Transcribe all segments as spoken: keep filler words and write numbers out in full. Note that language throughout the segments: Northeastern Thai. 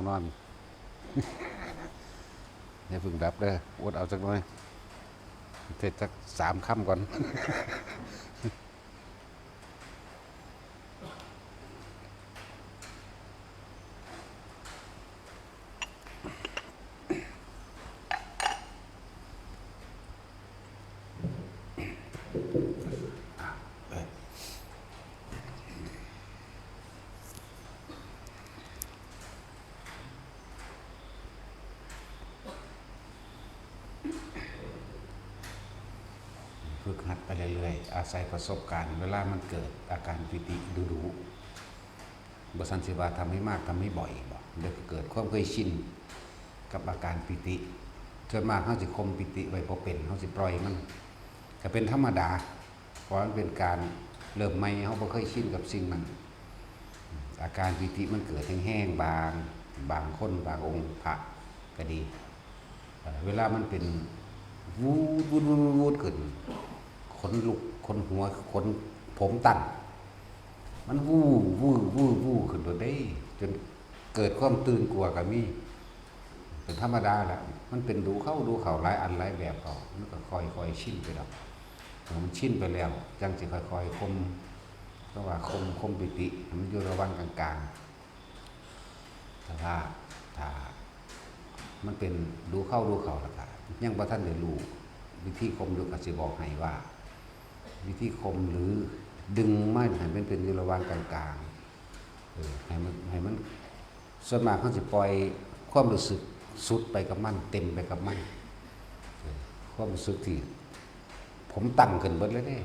นอน อย่าเพิ่งดับเด้อ อดเอาจักหน่อย เทศจักสามคำก่อน ฝึกหัดไปเรื่อยๆ อาศัยประสบการณ์ เวลามันเกิดอาการปีติดุๆ บ่ซั้นสิว่าทำให้มาก ทำให้บ่อยบ่ เดี๋ยวก็เกิดความเคยชินกับอาการปีติ ส่วนมากเฮาสิข่มปีติไว้บ่เป็น เฮาสิปล่อยมัน ก็เป็นธรรมดา เพราะมันเป็นการเริ่มใหม่ เฮาบ่เคยชินกับสิ่งนั้น อาการปีติมันเกิดแฮงๆ บาง บางคน บางองค์พระก็ดี เอ่อ เวลามันเป็น วูด วูด ขึ้น ขนลุก ขนหัว ขนผมตั้ง มัน วู วื้อ วื้อ วื้อ ขึ้นโลดเด้ จนเกิดความตื่นกลัวก็มี เป็นธรรมดาแหละ มันเป็นดูเข้า ดูเข้า หลายอันหลายแบบเข้า มันก็ค่อยๆ ชินไปดอก เมื่อมันชินไปแล้ว จั่งสิค่อยๆ ข่ม เพราะว่าข่ม ข่มปีติ ให้มันอยู่ระหว่างกลางๆ แต่ถ้า ถ้ามันเป็นดูเข้า ดูเข้า แล้วก็ยังบ่ทันได้รู้วิธีข่มอยู่ ก็สิบอกให้ว่า วิธีข่มหรือดึงมันให้มันเป็นอยู่ระหว่างกลางๆ เออ ให้มัน ให้มัน ส่วนมากเฮาสิปล่อยความรู้สึกสุดไปกับมัน เต็มไปกับมัน เออ ความรู้สึกที่ผมตั้งขึ้นเบิดเลยเด้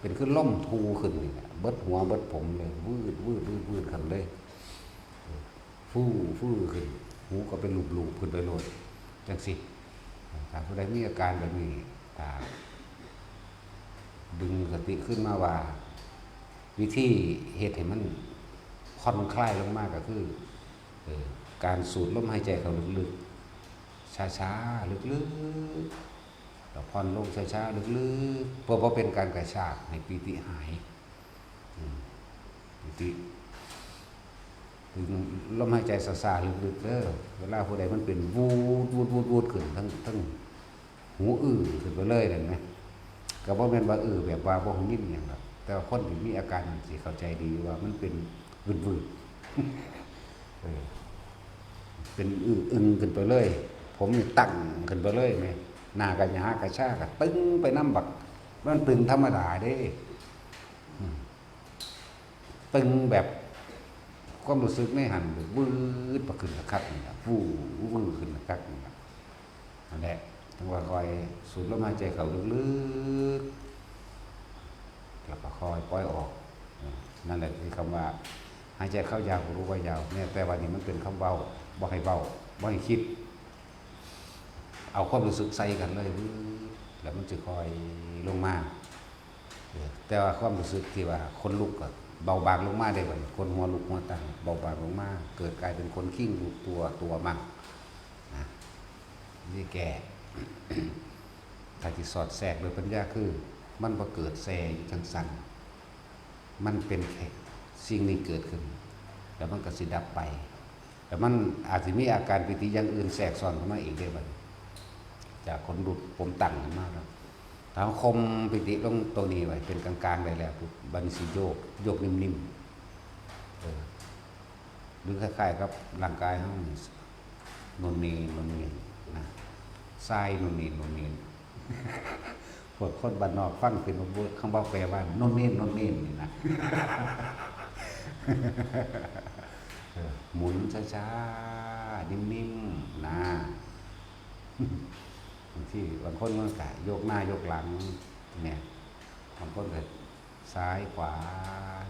เป็นคือลมทูขึ้นนี่แหละ เบิดหัวเบิดผมเลย วืด วืด วืด วืดขึ้นเลย เออ ฟู่ ฟู่ขึ้น หูก็เป็นลูบๆ ขึ้นไปโลด จั่งซี้ ถ้าผู้ใดมีอาการแบบนี้ ถ้า ดึงสติขึ้นมาว่า วิธีเฮ็ดให้มันผ่อนคลายลงมาก็คือ เอ่อ การสูดลมหายใจเข้าลึกๆ ช้าๆ ลึกๆ แล้วผ่อนลงช้าๆ ลึกๆ เพื่อบ่เป็นการกระชากให้ปีติหาย อืม ปีติ ดึงลมหายใจช้าๆ ลึกๆ เด้อ เวลาผู้ใดมันเป็น วูด วูด วูด วูด ขึ้นทั้ง ทั้ง หูอื้อขึ้นไปเลยนั่นนะ ก็บ่แม่นว่าอื้อแบบว่าบ่ฮู้ยินหยังดอก แต่ว่าคนที่มีอาการนั่นสิเข้าใจดีว่ามันเป็นวืดๆ เออ เป็นอื้ออึงขึ้นไปเลย ผมนี่ตั้งขึ้นไปเลยแหม หน้าก็หยากระชากะตึงไปนำบัก มันตึงธรรมดาเด้ อืม ตึงแบบความรู้สึกในหั้น วืด พอขึ้นคักๆ นี่ล่ะ ฟู่ วื้อ ขึ้นคักๆ นี่ล่ะ นั่นแหละ จั่งว่าค่อยสูดลมหายใจเข้าลึกๆ แล้วก็ค่อยปล่อยออก นั่นแหละคือคำว่าหายใจเข้ายาวก็รู้ว่ายาว เนี่ย แต่ว่านี่มันเป็นคำเว้า บ่ให้เว้า บ่ให้คิด เอาความรู้สึกใส่กันเลย วืด แล้วมันจะค่อยลงมา เออ แต่ว่าความรู้สึกที่ว่าขนลุกก็เบาบางลงมาได้บัดนี้ ขนหัวลุกหัวตั้งเบาบางลงมา เกิดกลายเป็นขนคิงอยู่ตัว ตัวมั่งนะ นี่แก่ ถ้าที่สอดแทรกโดยปัญญาคือ มันบ่เกิดแซ่อยู่จั่งซั้น มันเป็นแค่สิ่งนี้เกิดขึ้น แล้วมันก็สิดับไป แล้วมันอาจสิมีอาการปีติอย่างอื่นแทรกซ้อนเข้ามาอีกได้บัดนี้ จากขนลุกผมตั้งขึ้นมาแล้ว ถ้าเฮาข่มปีติลงตัวนี้ไว้เป็นกลางๆ ได้แล้วปุ๊บ บัดนี้สิโยก โยกนิ่มๆ เออ หรือคล้ายๆ กับร่างกายเฮานี่ โน่นนี่ โน่นนี่ นะ ทรายโน่นนี่ โน่นนี่ พวกคนบ้านนอกฟังเป็นบ่ คำว่าแปลว่า โน่นนี่ โน่นนี่ นี่นะ เออ หมุนช้าๆ นิ่มๆ นะ บางทีบางคนมันก็ยกหน้ายกหลัง เนี่ย บางคนก็ซ้ายขวา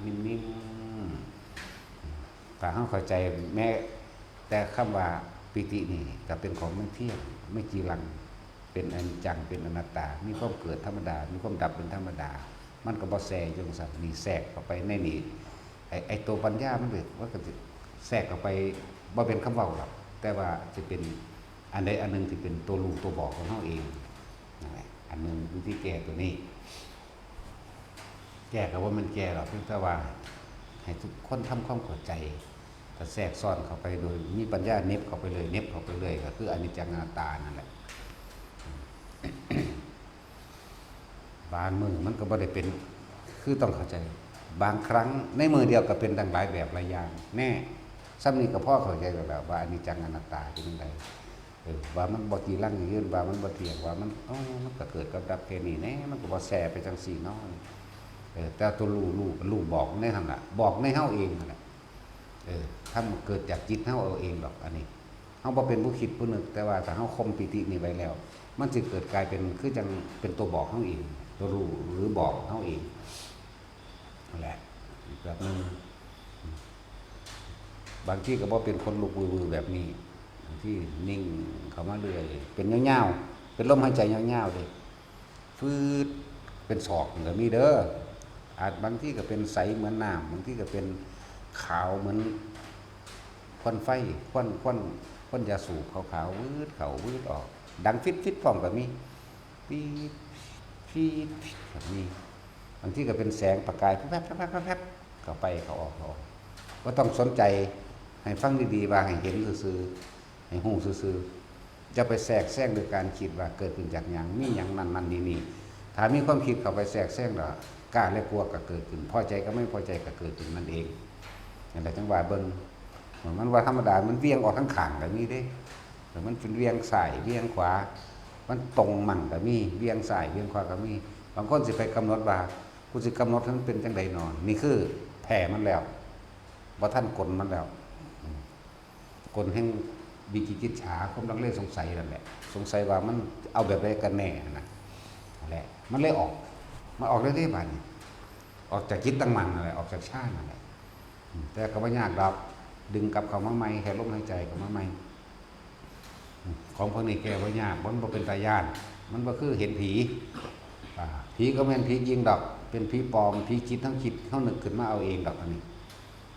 นิ่มๆ ถ้าเฮาเข้าใจแม้แต่คำว่าปีตินี่ก็เป็นของไม่เที่ยง ไม่จีรัง เป็นอนิจจัง เป็นอนัตตา มีความเกิดธรรมดา มีความดับเป็นธรรมดา มันก็บ่แซ่อยู่จั่งซั้น นี่แทรกเข้าไปในนี่ ไอ้ ไอ้ตัวปัญญามันเป็น มันก็สิแทรกเข้าไป บ่เป็นคำเว้าหรอก แต่ว่าสิเป็นอันใดอันหนึ่งที่เป็นตัวรู้ตัวบอกของเฮาเอง นั่นแหละ อันหนึ่งวิธีแก้ตัวนี้ แก้ก็บ่แม่นแก้หรอก เพียงแต่ว่าให้ทุกคนทำความเข้าใจ ก็แทรกซ้อนเข้าไปโดยมีปัญญาเหน็บเข้าไปเลย เหน็บเข้าไปเลย ก็คืออนิจจังอนัตตานั่นแหละ บางมื้อมันก็บ่ได้เป็น คือต้องเข้าใจ บางครั้งในมื้อเดียวก็เป็นตั้งหลายแบบหลายอย่าง แน่ ส่ำนี้ก็พอเข้าใจแล้วล่ะ ว่าอนิจจังอนัตตาเป็นจั่งใด เออ ว่ามันบ่จีรังยั่งยืน ว่ามันบ่เที่ยง ว่ามัน อ๋อ มันก็เกิดกับดับแค่นี้แน่ มันก็บ่แซ่ไปจั่งซี้เนาะ เออ แต่ตัวรู้ รู้ รู้บอกในหั่นล่ะ บอกในเฮาเองนั่นแหละ เออ ธรรมเกิดจากจิตเฮาเอาเองดอก อันนี้ เฮาบ่เป็นผู้คิดผู้นึก แต่ว่าถ้าเฮาข่มปีตินี้ไว้แล้ว มันสิเกิดกลายเป็น คือจั่งเป็นตัวบอกเฮาเอง ตัวรู้หรือบอกเฮาเอง นั่นแหละ อีกแบบหนึ่ง บางทีก็บ่เป็นคนลุกวือๆแบบนี้ บางทีนิ่งเข้ามาเรื่อย เป็นยาวๆ เป็นลมหายใจยาวๆเด้ ฟืด เป็นศอกก็มีเด้อ อาจบางทีก็เป็นใสเหมือนน้ำ บางทีก็เป็นขาวเหมือนควันไฟ ควัน ควัน ควันยาสูบขาวๆ วืดเข้า วืดออก ดังฟิดๆพร้อมก็มี ปี๊ด ปี๊ด แบบนี้ บางทีก็เป็นแสงประกาย แวบๆๆๆ เข้าไป เข้าออก เข้าออก บ่ต้องสนใจ ให้ฟังดีๆ ว่าให้เห็นซื่อๆ ให้ฮู้ซื่อๆ อย่าไปแทรกแซงด้วยการคิดว่าเกิดขึ้นจากหยัง มีหยังนั่นนั่นนี่นี่ ถ้ามีความคิดเข้าไปแทรกแซงแล้ว กล้าและกลัวก็เกิดขึ้น พอใจกับไม่พอใจก็เกิดขึ้นนั่นเอง นั่นแหละจั่งว่าเบิ่ง มันว่าธรรมดา มันเหวี่ยงออกทั้งข้างก็มีเด้ เออ มันเป็นเหวี่ยงซ้ายเหวี่ยงขวา มันตรงมั่งก็มี เหวี่ยงซ้ายเหวี่ยงขวาก็มี บางคนสิไปกำหนดว่า กูสิกำหนดให้มันเป็นจั่งใดหนอ นี่คือแท้มันแล้ว บ่ทันกลมันแล้ว อืม กลแห่งวิจิกิจฉา ความลังเลสงสัยนั่นแหละ สงสัยว่ามันเอาแบบใดกันแน่นะ นั่นแหละ มันเลยออก มันออกได้เด้บาดนี้ ออกจากจิตตั้งมั่นนั่นแหละ ออกจากฌานนั่นแหละ อืม แต่ก็บ่ยากดอก ดึงกลับเข้ามาใหม่ แค่ลมหายใจเข้ามาใหม่ อืม ของพวกนี้แก้บ่ยาก มันบ่เป็นตาย้าน มันบ่คือเห็นผี อ่า ผีก็แม่นผีจริงดอก เป็นผีปลอม ผีจิตเฮาคิด เฮานึกขึ้นมาเอาเองดอกอันนี้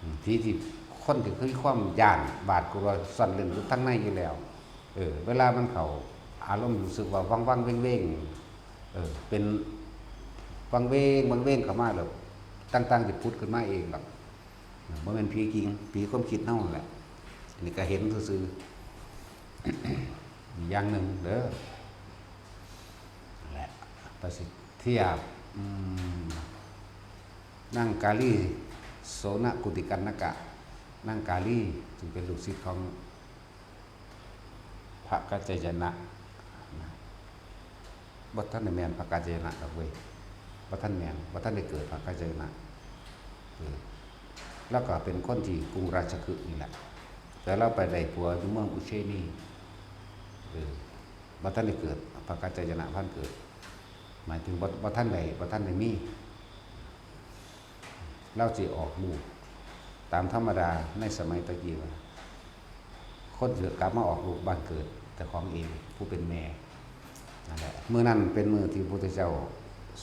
อืม ผีที่ คนที่คือความย้านหวาดกลัวซ่อนเร้นอยู่ทางในอยู่แล้ว เออ เวลามันเข้าอารมณ์รู้สึกว่าวังๆเวงๆ เออ เป็นวังเวง วังเวงเข้ามาแล้ว ต่างๆสิผุดขึ้นมาเองดอก บ่แม่นผีจริง ผีความคิดเฮานั่นแหละ อันนี้ก็เห็นซื่อๆ อย่างหนึ่งเด้อ นั่นแหละ ประสิทธิยา อืม นางกาลี โสนกุติกัณณกะ นางกาลี ซึ่งเป็นลูกศิษย์ของพระกัจจายนะนะ บ่ทันได้แม่นพระกัจจายนะดอกเว้ย บ่ทันแม่น บ่ทันได้เกิดพระกัจจายนะ เออ แล้วก็เป็นคนที่กรุงราชคฤห์นี่แหละ แต่ลาวไปได้ผัวอยู่เมืองอุเชนี เออ บ่ทันได้เกิด พระกัจจายนะพันเกิด หมายถึงบ่ บ่ทันได้ บ่ทันได้มี ลาวสิออกลูก ตามธรรมดาในสมัยตะกี้ว่า คนสิกลับมาออกลูกบ้านเกิดเจ้าของเอง ผู้เป็นแม่ นั่นแหละ มื้อนั้นเป็นมื้อที่พระพุทธเจ้า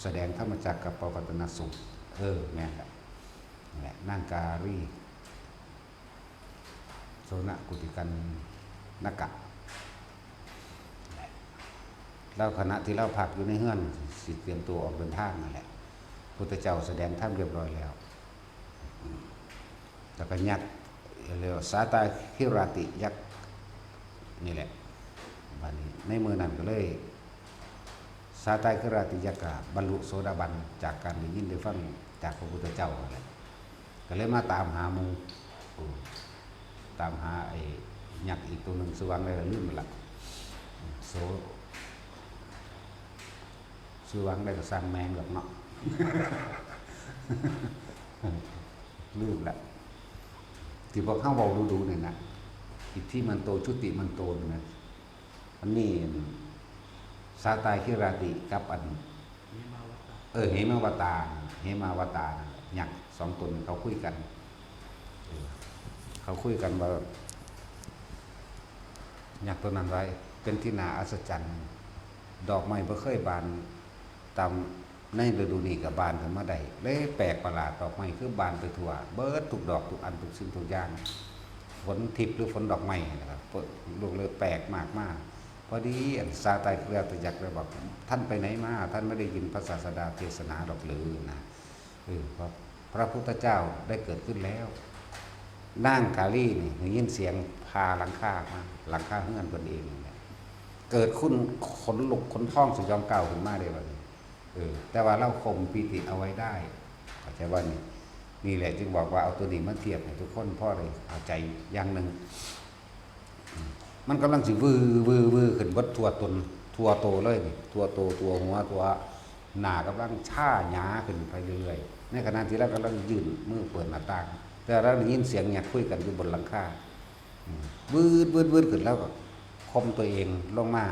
แสดงธรรมจักรกัปปวัตตนสูตร เออ แม่นแหละ นั่นแหละ นางกาลี โสนกุติกัณณกะ แล้วขณะที่ลาวพักอยู่ในเฮือน สิเตรียมตัวออกเดินทางนั่นแหละ พุทธเจ้าแสดงธรรมเรียบร้อยแล้ว แล้วก็ยักษ์ เรียกว่าสาตาคิราติยักษ์นี่แหละ บัดนี้ในมื้อนั้นก็เลย สาตาคิราติยักษ์ก็บรรลุโสดาบันจากการได้ยินได้ฟังจากพระพุทธเจ้านั่นแหละ ก็เลยมาตามหาหมู่ โอ้ ตามหาไอ้ยักษ์อีกตัวหนึ่ง ชื่อว่าหยังแล้วลืมไปละ โส ชื่อว่าหยังแล้วก็ซ่างแม่งดอกเนาะ ลืมละ ที่พวกเฮาเว้าดูๆเนี่ยนะ อิทธิมันโต จุติมันโตเนี่ยนะ มันมีอันสาตาคิราติกับอัน เออ เหมาวตา เหมาวตา ยักษ์สองตนเขาคุยกัน เออ เขาคุยกันว่า ยักษ์ตัวนั้นว่า เป็นที่น่าอัศจรรย์ ดอกไม้บ่เคยบานตามในฤดูนี้ก็บานขึ้นมาได้ เลยแปลกประหลาด ดอกไม้คือบานไปทั่ว เบิดทุกดอกทุกอัน ทุกสิ่งทุกอย่าง ฝนทิพย์หรือฝนดอกไม้นะครับ เปิด ลูกเลยแปลกมากมาก พอดีอันสาตาคิราติยักษ์เลยบอก ท่านไปไหนมา ท่านไม่ได้ยินพระศาสดาเทศนาดอกหรือนะ เออ พระ พระพุทธเจ้าได้เกิดขึ้นแล้ว นางกาลีนี่ได้ยินเสียงผ่าหลังคามา หลังคาเฮือนเพิ่นเองนี่แหละ เกิดคุณขนลุกขนพองสยองกล้าวขึ้นมาเด้บัดนี้ เออ แต่ว่าเราข่มปีติเอาไว้ได้ เข้าใจว่านี่ นี่แหละจึงบอกว่าเอาตัวนี้มาเทียบให้ทุกคนพอได้เข้าใจอย่างหนึ่ง มันกำลังสิวือวือวือขึ้นเบิดทั่วตน ทั่วโตเลยนี่ ทั่วโต ทั่วหัว ทั่วหน้ากำลังชาหยาขึ้นไปเรื่อยๆ ในขณะที่เรากำลังยื่นมือเปิดหน้าต่าง แต่เราได้ยินเสียงยักษ์คุยกันอยู่บนหลังคา อืม วืดวืดวืดขึ้น แล้วก็ข่มตัวเองลงมา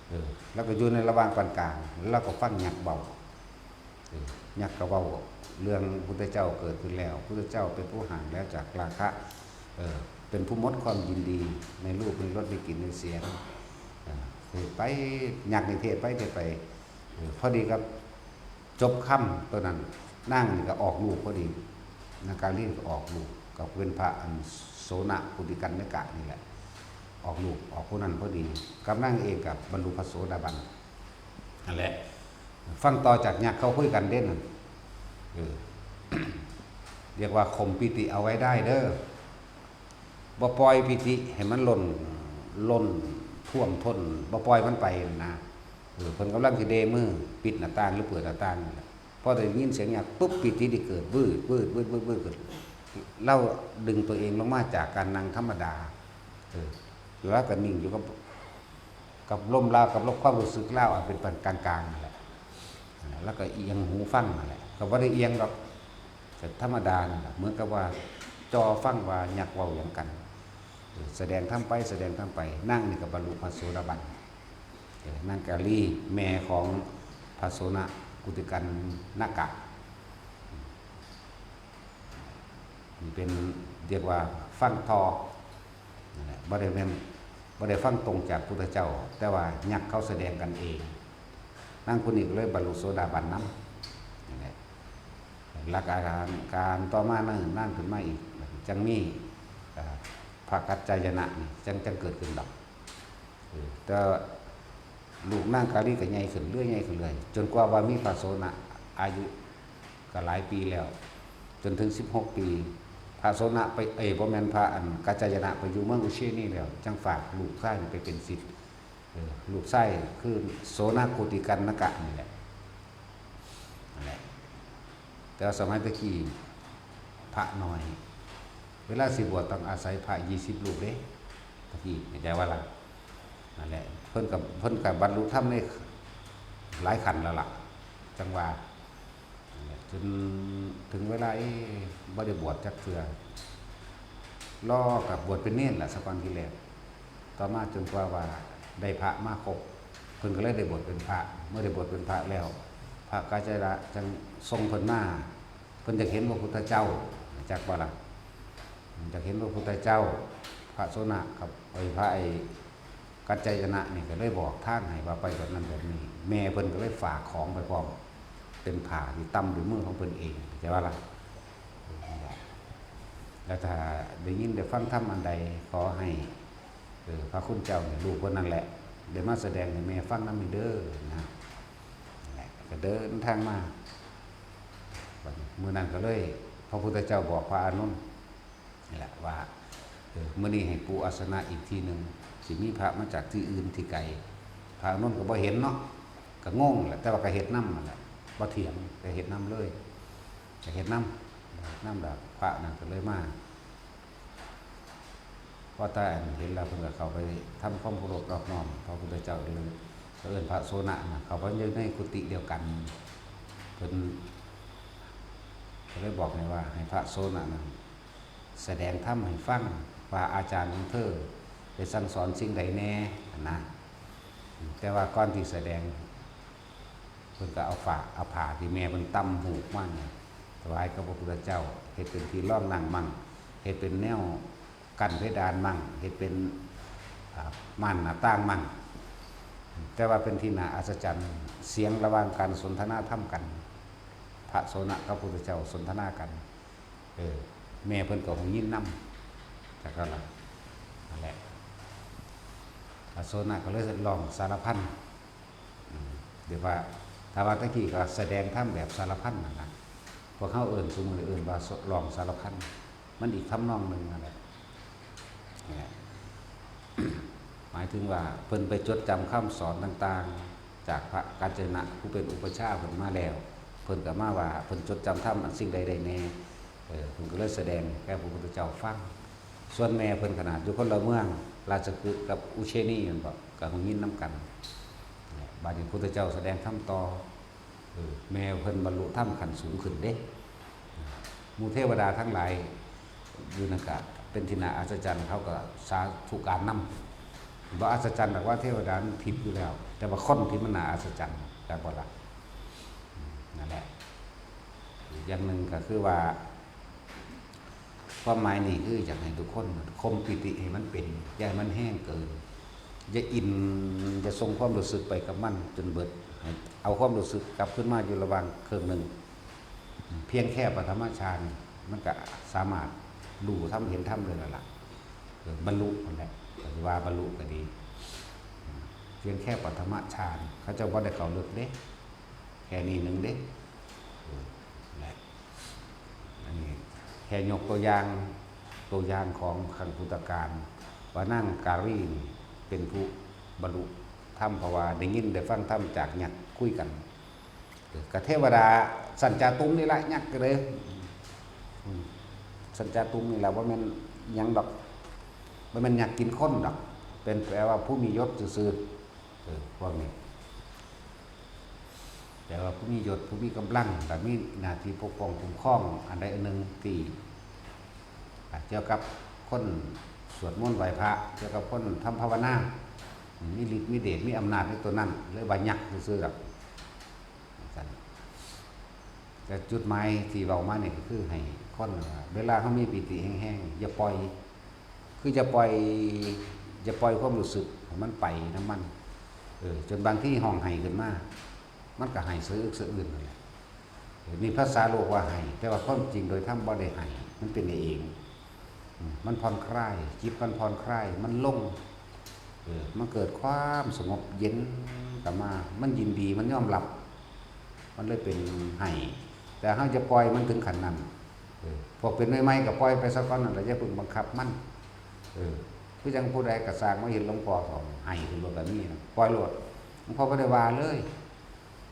เออ แล้วก็อยู่ในระหว่างปานกลาง แล้วก็ฟังยักษ์เว้า เออ ยักษ์ก็เว้าเรื่องพุทธเจ้าเกิดขึ้นแล้ว พุทธเจ้าเป็นผู้ห่างแล้วจากราคะ เออ เป็นผู้หมดความยินดีในรูปในรสในกลิ่นในเสียง เออ เทศน์ไป ยักษ์นี่เทศน์ไปเทศน์ไป เออ พอดีกับจบคำตัวนั้น นางนี่ก็ออกลูกพอดี นางกาลีก็ออกลูก ก็เป็นพระอันโสนกุติกัณณกะนี่แหละ ออกลูก ออกผู้นั้นพอดี กับนางเองกับบรรลุพระโสดาบัน นั่นแหละ ฟังต่อจากยักษ์เขาคุยกันเด้นั่น เออ เรียกว่าข่มปีติเอาไว้ได้เด้อ บ่ปล่อยปีติให้มันล้น ล้นท่วมท้น บ่ปล่อยมันไปนะ เออ เพิ่นกำลังสิเดมือปิดหน้าต่างหรือเปิดหน้าต่างนั่นแหละ พอได้ยินเสียงยักษ์ปุ๊บ ปีติได้เกิด วืด วืด วืด วืด วืดขึ้น เราดึงตัวเองลงมาจากการนั่งธรรมดา เออ แล้วก็นิ่งอยู่กับ กับลมลาว กับลมความรู้สึกลาวอันเป็นปานกลางๆนั่นแหละ แล้วก็เอียงหูฟังนั่นแหละ ก็บ่ได้เอียงดอก ก็ธรรมดานั่นแหละ เหมือนกับว่าจ่อฟังว่ายักษ์เว้าหยังกัน เออ แสดงธรรมไป แสดงธรรมไป นางนี่ก็บรรลุพระโสดาบัน เออ นางกาลี แม่ของพระโสนกุติกัณณกะ นี่เป็น เรียกว่าฟังต่อ นั่นแหละ บ่ได้แม่น บ่ได้ฟังตรงจากพุทธเจ้า แต่ว่ายักษ์เขาแสดงกันเอง นางผู้นี้ก็เลยบรรลุโสดาบันนำ นั่นแหละ หลักการ การต่อมานั้นนางขึ้นมาอีก จังมี เอ่อ พระกัจจายนะนี่ จัง จังเกิดขึ้นดอก เออ แต่ลูกนางกาลีก็ใหญ่ขึ้นเรื่อย ใหญ่ขึ้นเรื่อย จนกว่าว่ามีพระโสน อายุก็หลายปีแล้ว จนถึงสิบหกปี พระโสนไป เอ้ย บ่แม่น พระอันกัจจายนะไปอยู่เมืองอุเชนีแล้ว จังฝากลูกชายนี่ไปเป็นศิษย์ เออ ลูกชายคือโสนกุติกัณณกะนี่แหละ นั่นแหละ แต่ว่าสมัยตะกี้พระน้อย เวลาสิบวชต้องอาศัยพระยี่สิบรูปเด้ ตะกี้เข้าใจว่าล่ะ นั่นแหละ เพิ่นก็ เพิ่นก็บรรลุธรรมในหลายขั้นแล้วล่ะ จังว่า นั่นแหละ จนถึงเวลา เอ๊ะ บ่ได้บวชจักเทื่อ รอกับบวชเป็นเณรล่ะ ซะก่อนทีแรก ต่อมาจนกว่าว่าได้พระมาครบ เพิ่นก็เลยได้บวชเป็นพระ เมื่อได้บวชเป็นพระแล้ว พระกัจจายนะจังส่งเพิ่นมา เพิ่นอยากเห็นพระพุทธเจ้า จักบ่ล่ะ อยากเห็นพระพุทธเจ้า พระโสนกับ ไอ้พระไอ้กัจจายนะนี่ก็เลยบอกทางให้ว่าไปแบบนั้นแบบนี้ แม่เพิ่นก็เลยฝากของไปพร้อม เป็นผ้าที่ตำด้วยมือของเพิ่นเอง เข้าใจว่าล่ะ แล้วถ้าได้ยินได้ฟังธรรมอันใด ขอให้ เออ พระคุณเจ้าเนี่ย ลูกเพิ่นนั่นแหละ ได้มาแสดงให้แม่ฟังนำเด้อนะ นั่นแหละ ก็เดินทางมา บัดนี้มื้อนั้นก็เลย พระพุทธเจ้าบอกพระอานนท์นี่แหละว่า เออ มื้อนี้ให้ปูอาสนะอีกทีหนึ่ง สิมีพระมาจากที่อื่นที่ไกล พระอานนท์ก็บ่เห็นเนาะ ก็งงแหละ แต่ว่าก็เฮ็ดนำนั่นแหละ บ่เถียง ก็เฮ็ดนำเลย ก็เฮ็ดนำ นำดอก พระนั่นก็เลยมา พอตาอันเห็นแล้ว เพิ่นก็เข้าไปทำความเคารพนอบน้อมพระพุทธเจ้า เดิน เอิ้นพระโสนนะ เข้าไปอยู่ในกุฏิเดียวกัน เพิ่นก็เลยบอกให้ว่า ให้พระโสนนะ แสดงธรรมให้ฟัง ว่าอาจารย์ของเธอได้สั่งสอนสิ่งใดแน่นะ แต่ว่าก่อนที่แสดง เพิ่นก็เอาฝา เอาผ้าที่แม่เพิ่นตำฮูกมาเนี่ย ถวายกับพระพุทธเจ้า เฮ็ดเป็นที่รองนั่งมั่ง เฮ็ดเป็นแนวกั้นเพดานมั่ง เฮ็ดเป็น อ่า ม่านหน้าต่างมั่ง แต่ว่าเป็นที่น่าอัศจรรย์ เสียงระหว่างการสนทนาธรรมกัน พระโสนกับพระพุทธเจ้าสนทนากัน เออ แม่เพิ่นก็หูยินนำ แต่ก็ละ นั่นแหละ พระโสนก็เลยร้องสารพัน อืม เรียกว่า ถ้าว่าตะกี้ก็แสดงธรรมแบบสารพันนั่นนะ พวกเฮาเอิ้นซุมื้อนี้เอิ้นว่าร้องสารพัน มันอีกทำนองหนึ่งนั่นแหละ เนี่ย หมายถึงว่าเพิ่นไปจดจำคำสอนต่างๆ จากพระกัจจนะผู้เป็นอุปัชฌาย์เพิ่นมาแล้ว เพิ่นก็มาว่าเพิ่นจดจำธรรมอันสิ่งใดได้แน่ เออ เพิ่นก็เลยแสดงแก่พระพุทธเจ้าฟัง ส่วนแม่เพิ่นขนาดอยู่คนละเมือง ราชคฤห์กับอุเชนีนั่นบ่ ก็ฮู้ยินนำกัน เนี่ย บาดนี้พุทธเจ้าแสดงธรรมต่อ เออ แม่เพิ่นบรรลุธรรมขั้นสูงขึ้นเด้ หมู่เทวดาทั้งหลายอยู่นั่นกะเป็นที่น่าอัศจรรย์ เขาก็สาธุการนำ บ่อัศจรรย์ดอกว่าเทวดามันทิพย์อยู่แล้ว แต่ว่าคนที่มันน่าอัศจรรย์ จักบ่ล่ะ นั่นแหละ อีกอย่างหนึ่งก็คือว่า ความหมายนี่คืออยากให้ทุกคนข่มปีติให้มันเป็น อย่าให้มันแฮงเกิน อย่าอิน อย่าส่งความรู้สึกไปกับมันจนเบิด ให้เอาความรู้สึกกลับคืนมาอยู่ระหว่างครึ่งหนึ่ง เพียงแค่ปฐมฌาน มันก็สามารถรู้ธรรมเห็นธรรมเลยแล้วล่ะ เออ บรรลุนั่นแหละ ก็สิว่าบรรลุก็ดี เพียงแค่ปฐมฌาน เขาเจ้าบ่ได้เข้าลึกเด้ แค่นี้หนึ่งเด้ เออ นั่นแหละ อันนี้แค่ยกตัวอย่าง ตัวอย่างของครั้งพุทธกาล ว่านางการีนี่เป็นผู้บรรลุธรรม เพราะว่าได้ยินได้ฟังธรรมจากยักษ์คุยกัน เออ กับเทวดาสันจาตุมนี่ละ ยักษ์ก็เลย อืม สันจาตุมนี่แหละ ว่าแม่นหยังดอก ว่าแม่นยักษ์กินคนดอก เป็นแปลว่าผู้มียศซื่อๆ เออ พวกนี้ แต่ว่าผู้มียศ ผู้มีกำลัง และมีหน้าที่ปกป้องคุ้มครองอันใดอันหนึ่งที่ อ่ะ เกี่ยวกับคนสวดมนต์ไหว้พระ เกี่ยวกับคนทำภาวนา มีฤทธิ์มีเดช มีอำนาจในตัวนั้น เลยว่ายักษ์ซื่อๆดอก แต่จุดหมายที่เว้ามานี่ก็คือให้คนว่า เวลาเขามีปีติแฮงๆ อย่าปล่อย คืออย่าปล่อย อย่าปล่อยความรู้สึกให้มันไปนำมัน เออ จนบางทีฮ้องไห้ขึ้นมา มันก็ไห้สะอึกสะอื้นนั่นแหละ เออ นี่ภาษาโลกว่าไห้ แต่ว่าความจริงโดยธรรมบ่ได้ไห้ มันเป็นเอง อืม มันผ่อนคลาย จิตมันผ่อนคลาย มันลง เออ มันเกิดความสงบเย็นกลับมา มันยินดี มันยอมรับ มันเลยเป็นไห้ แต่เฮาจะปล่อยมันถึงขั้นนั้น เออ พวกเป็นใหม่ๆ ก็ปล่อยไปซะก่อนนั่นแหละ อย่าเพิ่งบังคับมัน เออ คือจั่งผู้ใดก็สร้างมาเห็นหลวงพ่อเขาไห้ขึ้นรถแบบนี้นะ ปล่อยโลด หลวงพ่อบ่ได้ว่าเลย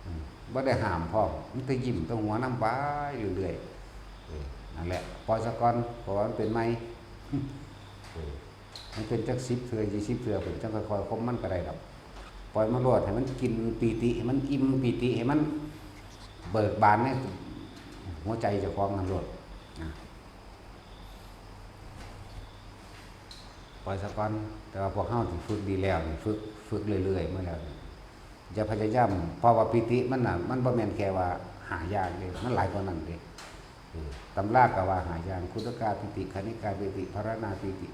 อืม บ่ได้ห้ามพร้อม มันแต่ยิ้มแต่หัวนำไปเรื่อยๆ เออ นั่นแหละ ปล่อยซะก่อน เพราะว่ามันเป็นใหม่ เออ มันเป็นจักสิบเทื่อ ยี่สิบเทื่อ เพิ่นจั่งค่อยๆ ข่มมันก็ได้ดอก ปล่อยมันโลด ให้มันกินปีติ ให้มันอิ่มปีติ ให้มันเบิกบานในหัวใจเจ้าของนั่นโลด นะ ปล่อยซะก่อน แต่ว่าพวกเฮาที่ฝึกดีแล้วนี่ ฝึก ฝึกเรื่อยๆ มาแล้วนี่ อย่าพยายาม เพราะว่าปีติมันน่ะ มันบ่แม่นแค่ว่าห้าอย่างเด้ มันหลายกว่านั้นเด้ เออ ตำราก็ว่าห้าอย่าง ขุทกาปีติ คณิกาปีติ พาราณาปีติ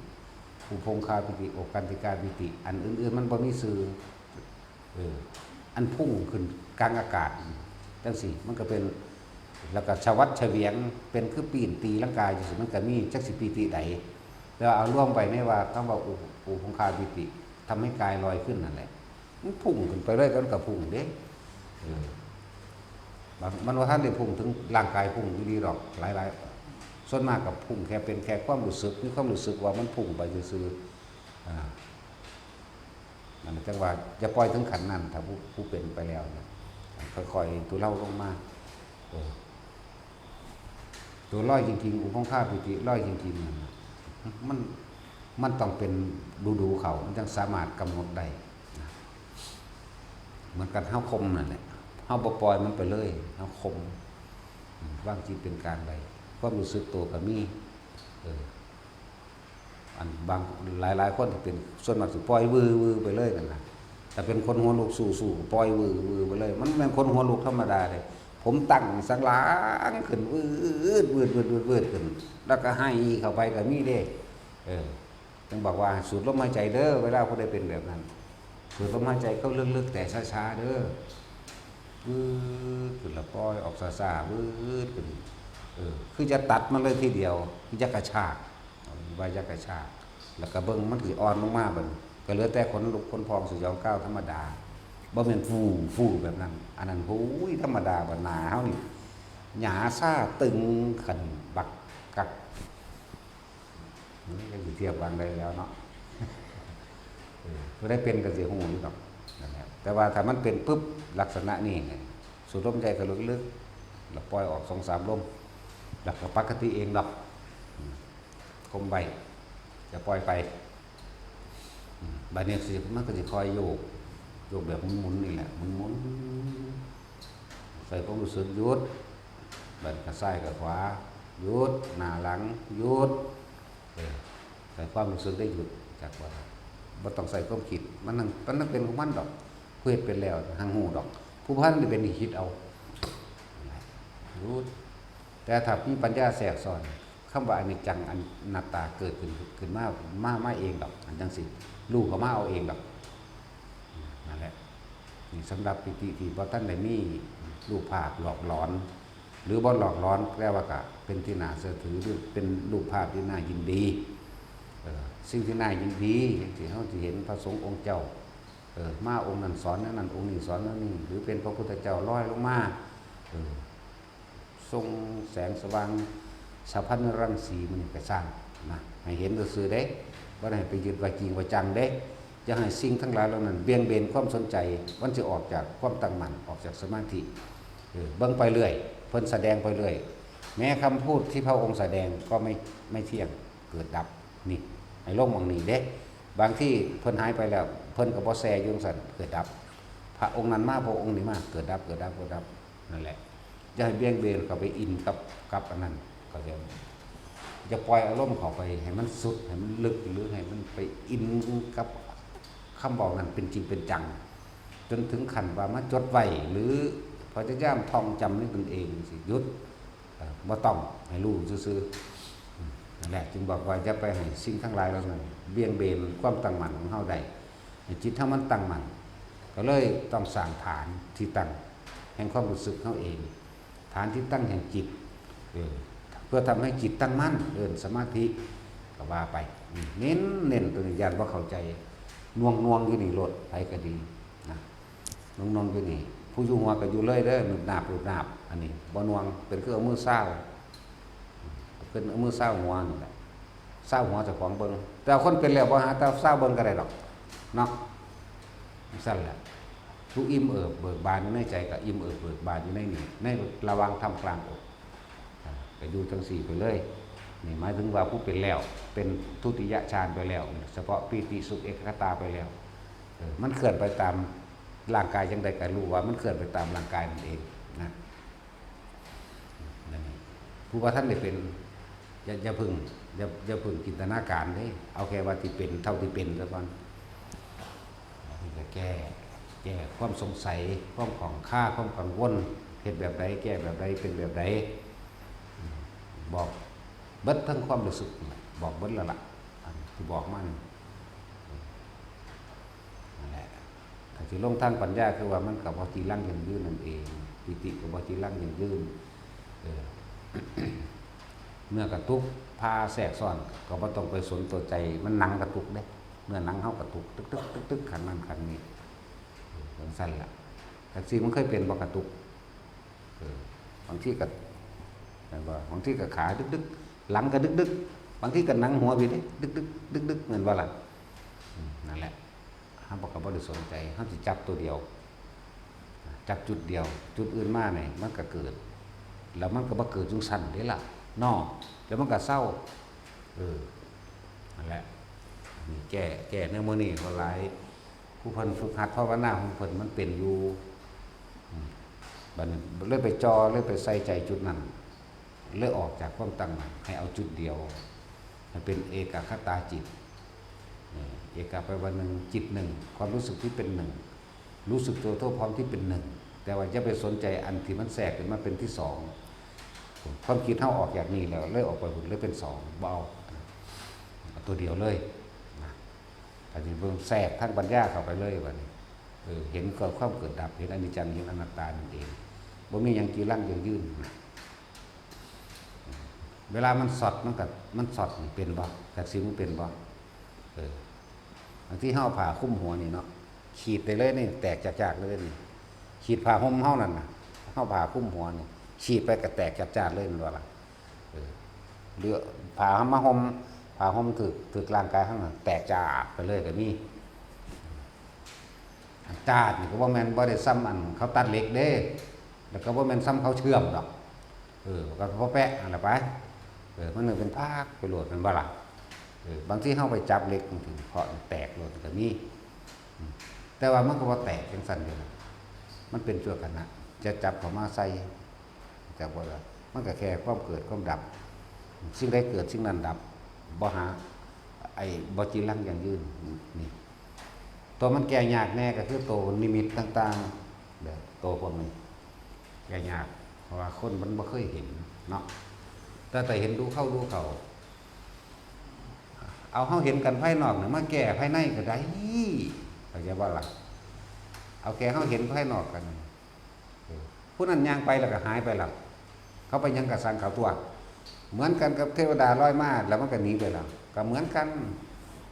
อุพงคาปีติ โอกันติกาปีติ อันอื่นๆ มันบ่มีชื่อ เออ อันพุ่งขึ้นกลางอากาศจั่งซี้ มันก็เป็น แล้วก็ฉวัดเฉวียง เป็นคือปีนตีลังกาจั่งซี้ มันก็มี จักสิปีติใด แต่ว่าเอารวมไว้ในว่าคำว่าอุ อุพงคาปีติ ทำให้กายลอยขึ้นนั่นแหละ มันพุ่งขึ้นไปเลย มันก็พุ่งเด้ เออ มัน มันบ่ทันได้พุ่งถึงร่างกายพุ่งอีหลีดอก หลายๆ ส่วนมากก็พุ่งแค่เป็นแค่ความรู้สึก มีความรู้สึกว่ามันพุ่งไปซื่อๆ อ่า นั่นจั่งว่าอย่าปล่อยถึงขั้นนั้น ถ้าผู้ ผู้เป็นไปแล้วนะ ค่อยๆ ทุเลาลงมา เออ ตัวลอยจริงๆ อุพงคาปีติลอยจริงๆ นั่นน่ะ มัน มันต้องเป็นฤดูเขา มันจั่งสามารถกำหนดได้นะ เหมือนกัน เฮาข่มนั่นแหละ เฮาบ่ปล่อยมันไปเลย เฮาข่ม อืม วางจิตเป็นกลางได้ ความรู้สึกตัวก็มี เออ อันบาง หลายๆ คนที่เป็น ส่วนมากสิปล่อยวือๆ ไปเลยนั่นน่ะ แต่เป็นคนหัวลุกสู้ๆ ก็ปล่อยวือๆ ไปเลย มันแม่นคนหัวลุกธรรมดาเลย ผมตั้งสันหลังขึ้น วืด วืด วืด วืด วืดขึ้น แล้วก็ไห้เข้าไปก็มีเด้ เออ จั่งบอกว่าสูดลมหายใจเด้อ เวลาผู้ใดเป็นแบบนั้น สูดลมหายใจเข้าลึกๆ แต่ช้าๆ เด้อ วืดขึ้นแล้วปล่อยออกช้าๆ วืดขึ้น เออ คือจะตัดมันเลยทีเดียว คือจะกระชาก ว่าจะกระชาก แล้วก็เบิ่งมันสิอ่อนลงมาบัดนี้ ก็เหลือแต่ขนลุกขนพองสยองก้าวธรรมดา บ่แม่นฟู่ ฟู่แบบนั้น อันนั้น โอ้ย ธรรมดา บัดหน้าเฮานี่ หญ้าซาตึงขึ้นบักกัก ก็สิเทียบวางได้แล้วเนาะ เออ ผู้ใดเป็นก็สิฮู้อยู่ดอก นั่นแหละ แต่ว่าถ้ามันเป็นปุ๊บ ลักษณะนี้เนี่ย สูดลมใจเข้าลึกๆ แล้วปล่อยออกสองสามลม แล้วก็ปกติเองดอก อืม คมไว้ จะปล่อยไป อืม บัดนี้สิ มันก็สิคอยโยก โยกแบบหมุนๆ นี่แหละ หมุนๆ ใส่ความรู้สึกหยุด บัดกับซ้ายกับขวา หยุด หน้าหลัง หยุด เออ ใส่ความรู้สึกได้หยุด จากว่า บ่ต้องใส่ความคิด มันนั่ง มันนั่งเป็นของมันดอก ผู้เฮ็ดเป็นแล้ว หังฮู้ดอก ผู้บ่ทันได้เป็นนี่คิดเอา หยุด แต่ถ้ามีปัญญาแทรกซ้อน คำว่าอนิจจัง อนัตตา เกิดขึ้น ขึ้นมา มา มาเองดอก อันจังซี่ รู้ก็มาเอาเองดอก นั่นแหละ นี่สำหรับปีติที่บ่ทันได้มีรูปภาพหลอกหลอน หรือบ่หลอกหลอน แต่ว่าก็เป็นที่น่าเชื่อถือ หรือเป็นรูปภาพที่น่ายินดี เออ สิ่งที่น่ายินดี อย่างที่เฮาสิเห็นพระสงฆ์องค์เจ้า เออ มาองค์นั้นสอนแนวนั้น องค์นี้สอนแนวนี้ หรือเป็นพระพุทธเจ้าลอยลงมา เออ ส่งแสงสว่าง สะพานรังสีมันก็สร้างนะ ให้เห็นซื่อๆเด้ บ่ได้ให้ไปยึดว่าจริงว่าจังเด้ จะให้สิ่งทั้งหลายเหล่านั้นเบี่ยงเบนความสนใจ มันจะออกจากความตั้งมั่น ออกจากสมาธิ เออ เบิ่งไปเรื่อย เพิ่นแสดงไปเรื่อย แม้คำพูดที่พระองค์แสดงก็ไม่ ไม่เที่ยง เกิดดับ นี่ ให้ลงหม่องนี้เด้ บางที่เพิ่นหายไปแล้ว เพิ่นก็บ่แซ่อยู่จั่งซั่น เกิดดับ พระองค์นั้นมา พระองค์นี้มา เกิดดับ เกิดดับ เกิดดับ นั่นแหละ อย่าให้เบี่ยงเบนเข้าไปอินกับ กับอันนั้น เข้าใจบ่? อย่าปล่อยอารมณ์เข้าไปให้มันสุด ให้มันลึก หรือให้มันไปอินกับคำเว้านั้นเป็นจริงเป็นจัง จนถึงขั้นว่ามาจดไว้ หรือพยายามท่องจำในตนเองสิ หยุด เอ่อ บ่ต้อง ให้รู้ซื่อๆ อืม นั่นแหละ จึงบอกว่าอย่าไปให้สิ่งทั้งหลายเหล่านั้นเบี่ยงเบนความตั้งมั่นของเฮาได้ ให้จิตเฮามันตั้งมั่น ก็เลยต้องสร้างฐานที่ตั้งแห่งความรู้สึกเฮาเอง ฐานที่ตั้งแห่งจิต เออ เพื่อทำให้จิตตั้งมั่น เอิ้นสมาธิ ก็ว่าไป อืม เน้น เน้นตัวนี้ ย้านบ่เข้าใจ หน่วงๆอยู่นี่โลด ไผก็ดีนะ หน่วงๆอยู่นี่ ผู้อยู่หัวก็อยู่เลยเด้อ หนึบหนาบ หนึบหนาบ อันนี้บ่หน่วง เป็นคือเอามือซาว เป็นเอามือซาวหัวนี่แหละ ซาวหัวเจ้าของเบิ่ง แต่คนเป็นแล้วบ่หาแต่ซาวเบิ่งก็ได้ดอก เนาะ จั่งซั่นแหละ ผู้อิ่มเอิบเบิกบานอยู่ในใจก็อิ่มเอิบเบิกบานอยู่ในนี่ ในระหว่างท่ามกลางอก อ่า ก็อยู่จั่งซี่ไปเลย นี่หมายถึงว่าผู้เป็นแล้ว เป็นทุติยฌานไปแล้ว เฉพาะปีติสุขเอกัคคตาไปแล้ว เออ มันเคลื่อนไปตามร่างกายจั่งใดก็รู้ว่ามันเคลื่อนไปตามร่างกายนั่นเองนะ นั่นเอง ผู้ว่าท่านได้เป็น อย่า อย่าเพิ่ง อย่า อย่าเพิ่งจินตนาการเด้ เอาแค่ว่าที่เป็นเท่าที่เป็นซะก่อน นี่ก็แก้ แก้ความสงสัย ความข้องคา ความกังวล เฮ็ดแบบใด แก้แบบใด เป็นแบบใด อืม บอกเบิดทั้งความรู้สึกนี่แหละ บอกเบิดแล้วล่ะ อันที่บอกมานี่ นั่นแหละ ถ้าสิลงทางปัญญาคือว่ามันก็บ่จีรังยั่งยืนนั่นเอง ปีติก็บ่จีรังยั่งยืน เออ เมื่อกระตุกพาแทรกซ้อน ก็บ่ต้องไปสนตัวใจ มันหนังกระตุกเด้ เมื่อหนังเฮากระตุก ตึกๆๆๆ ข้างนั้นข้างนี้ เออ จั่งซั่นล่ะ จั่งซี่มันเคยเป็นบ่กระตุก เออ บางทีก็ แม่นบ่ บางทีก็ขาดึกๆ หลังก็ดึกๆ บางทีก็หนังหัวพี้เด้ ดึกๆ ดึกๆ แม่นบ่ล่ะ อืม นั่นแหละ เฮาก็บ่ได้สนใจ เฮาสิจับตัวเดียว จับจุดเดียว จุดอื่นมานี่มันก็เกิด แล้วมันก็บ่เกิดจั่งซั่นเด้ล่ะ เนาะ แล้วมันก็เซา เออ นั่นแหละ นี่แก้ แก้ในมื้อนี้ก็หลาย ผู้เพิ่นฝึกหัดภาวนาของเพิ่นมันเป็นอยู่ อืม บัดนี้เลยไปจ่อ เลยไปใส่ใจจุดนั้น เลยออกจากความตั้งมั่น ให้เอาจุดเดียว ให้เป็นเอกัคคตาจิต เออ เอกัคแปลว่าหนึ่ง จิตหนึ่ง ความรู้สึกที่เป็นหนึ่ง รู้สึกตัวทั่วพร้อมที่เป็นหนึ่ง แต่ว่าอย่าไปสนใจอันที่มันแทรกขึ้นมาเป็นที่สอง ความคิดเฮาออกจากนี่แล้ว เลยออกไปพุ้น เลยเป็นสอง บ่เอา เอาตัวเดียวเลยนะ อันนี้เบิ่งแทรกทางปัญญาเข้าไปเลยบัดนี้ เออ เห็นก็ความเกิดดับ เห็นอนิจจัง เห็นอนัตตานั่นเอง บ่มีหยังจีรังยั่งยืนนะ เวลามันช็อต มันก็ มันช็อตนี่เป็นบ่ จักสิมันเป็นบ่ เออ บางทีเฮาเอาผ้าคลุมหัวนี่เนาะ ขีดได้เลยนี่ แตกจากๆเลยนี่ ขีดผ้าห่มเฮานั่นน่ะ เฮาผ้าคลุมหัวนี่ ขีดไปก็แตกจากๆเลย แม่นบ่ล่ะ เออ หรือผ้ามาห่ม ผ้าห่มถืกถืกร่างกายเฮานั่นแตกจาดไปเลยก็มี จาดนี่ก็บ่แม่นบ่ได้ซ่ำอันเขาตัดเหล็กเด้ แล้วก็บ่แม่นซ่ำเขาเชื่อมดอก เออ ก็พอแปะนั่นแหละไป เออ มันนึกเป็นภาคไปโลดแม่นบ่ล่ะ เออ บางทีเฮาไปจับเหล็กมันถึงเคาะแตกโลดก็มี อืม แต่ว่ามันก็บ่แตกจังซั่นเด้ล่ะ มันเป็นชั่วขณะ จะจับเข้ามาใส่ จับบ่ได้ มันก็แค่ความเกิดความดับ สิ่งใดเกิดสิ่งนั้นดับ บ่หา ไอ้บ่จีรังยั่งยืน นี่ ตัวมันแก้ยากแน่ก็คือตัวนิมิตต่างๆ แบบตัวพวกนี้ แก้ยาก เพราะว่าคนมันบ่เคยเห็นเนาะ แต่แต่เห็นดูเข้าดูเข้า เอาเฮาเห็นกันภายนอกนี่มาแก้ภายในก็ได้ เข้าใจบ่ล่ะ เอาแค่เฮาเห็นภายนอกกัน เออ ผู้นั้นย่างไปแล้วก็หายไปแล้ว เขาไปหยังกะซังเขาตัว เหมือนกันกับเทวดาลอยมาแล้วมันก็หนีไปแล้ว ก็เหมือนกัน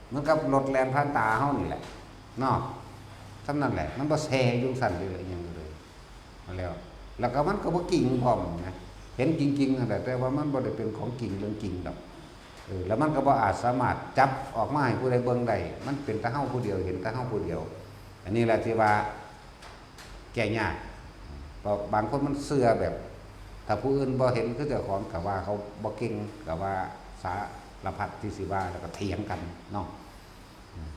เหมือนกับรถแล่นผ่านตาเฮานี่แหละ เนาะ ส่ำนั้นแหละ มันบ่แซ่อยู่ซั่นเลย อิหยังเลย มาแล้ว แล้วก็มันก็บ่จริงพร้อมนะ เห็นจริงๆนั่นแหละ แต่ว่ามันบ่ได้เป็นของจริงเรื่องจริงดอก เออ แล้วมันก็บ่อาจสามารถจับออกมาให้ผู้ใดเบิ่งได้ มันเป็นแต่เฮาผู้เดียว เห็นแต่เฮาผู้เดียว อันนี้แหละที่ว่าแก้ยาก เพราะบางคนมันเชื่อแบบ ถ้าผู้อื่นบ่เห็นคือเจ้าของก็ว่าเขาบ่เก่ง ก็ว่าสารพัดที่สิว่า แล้วก็เถียงกันเนาะ อืม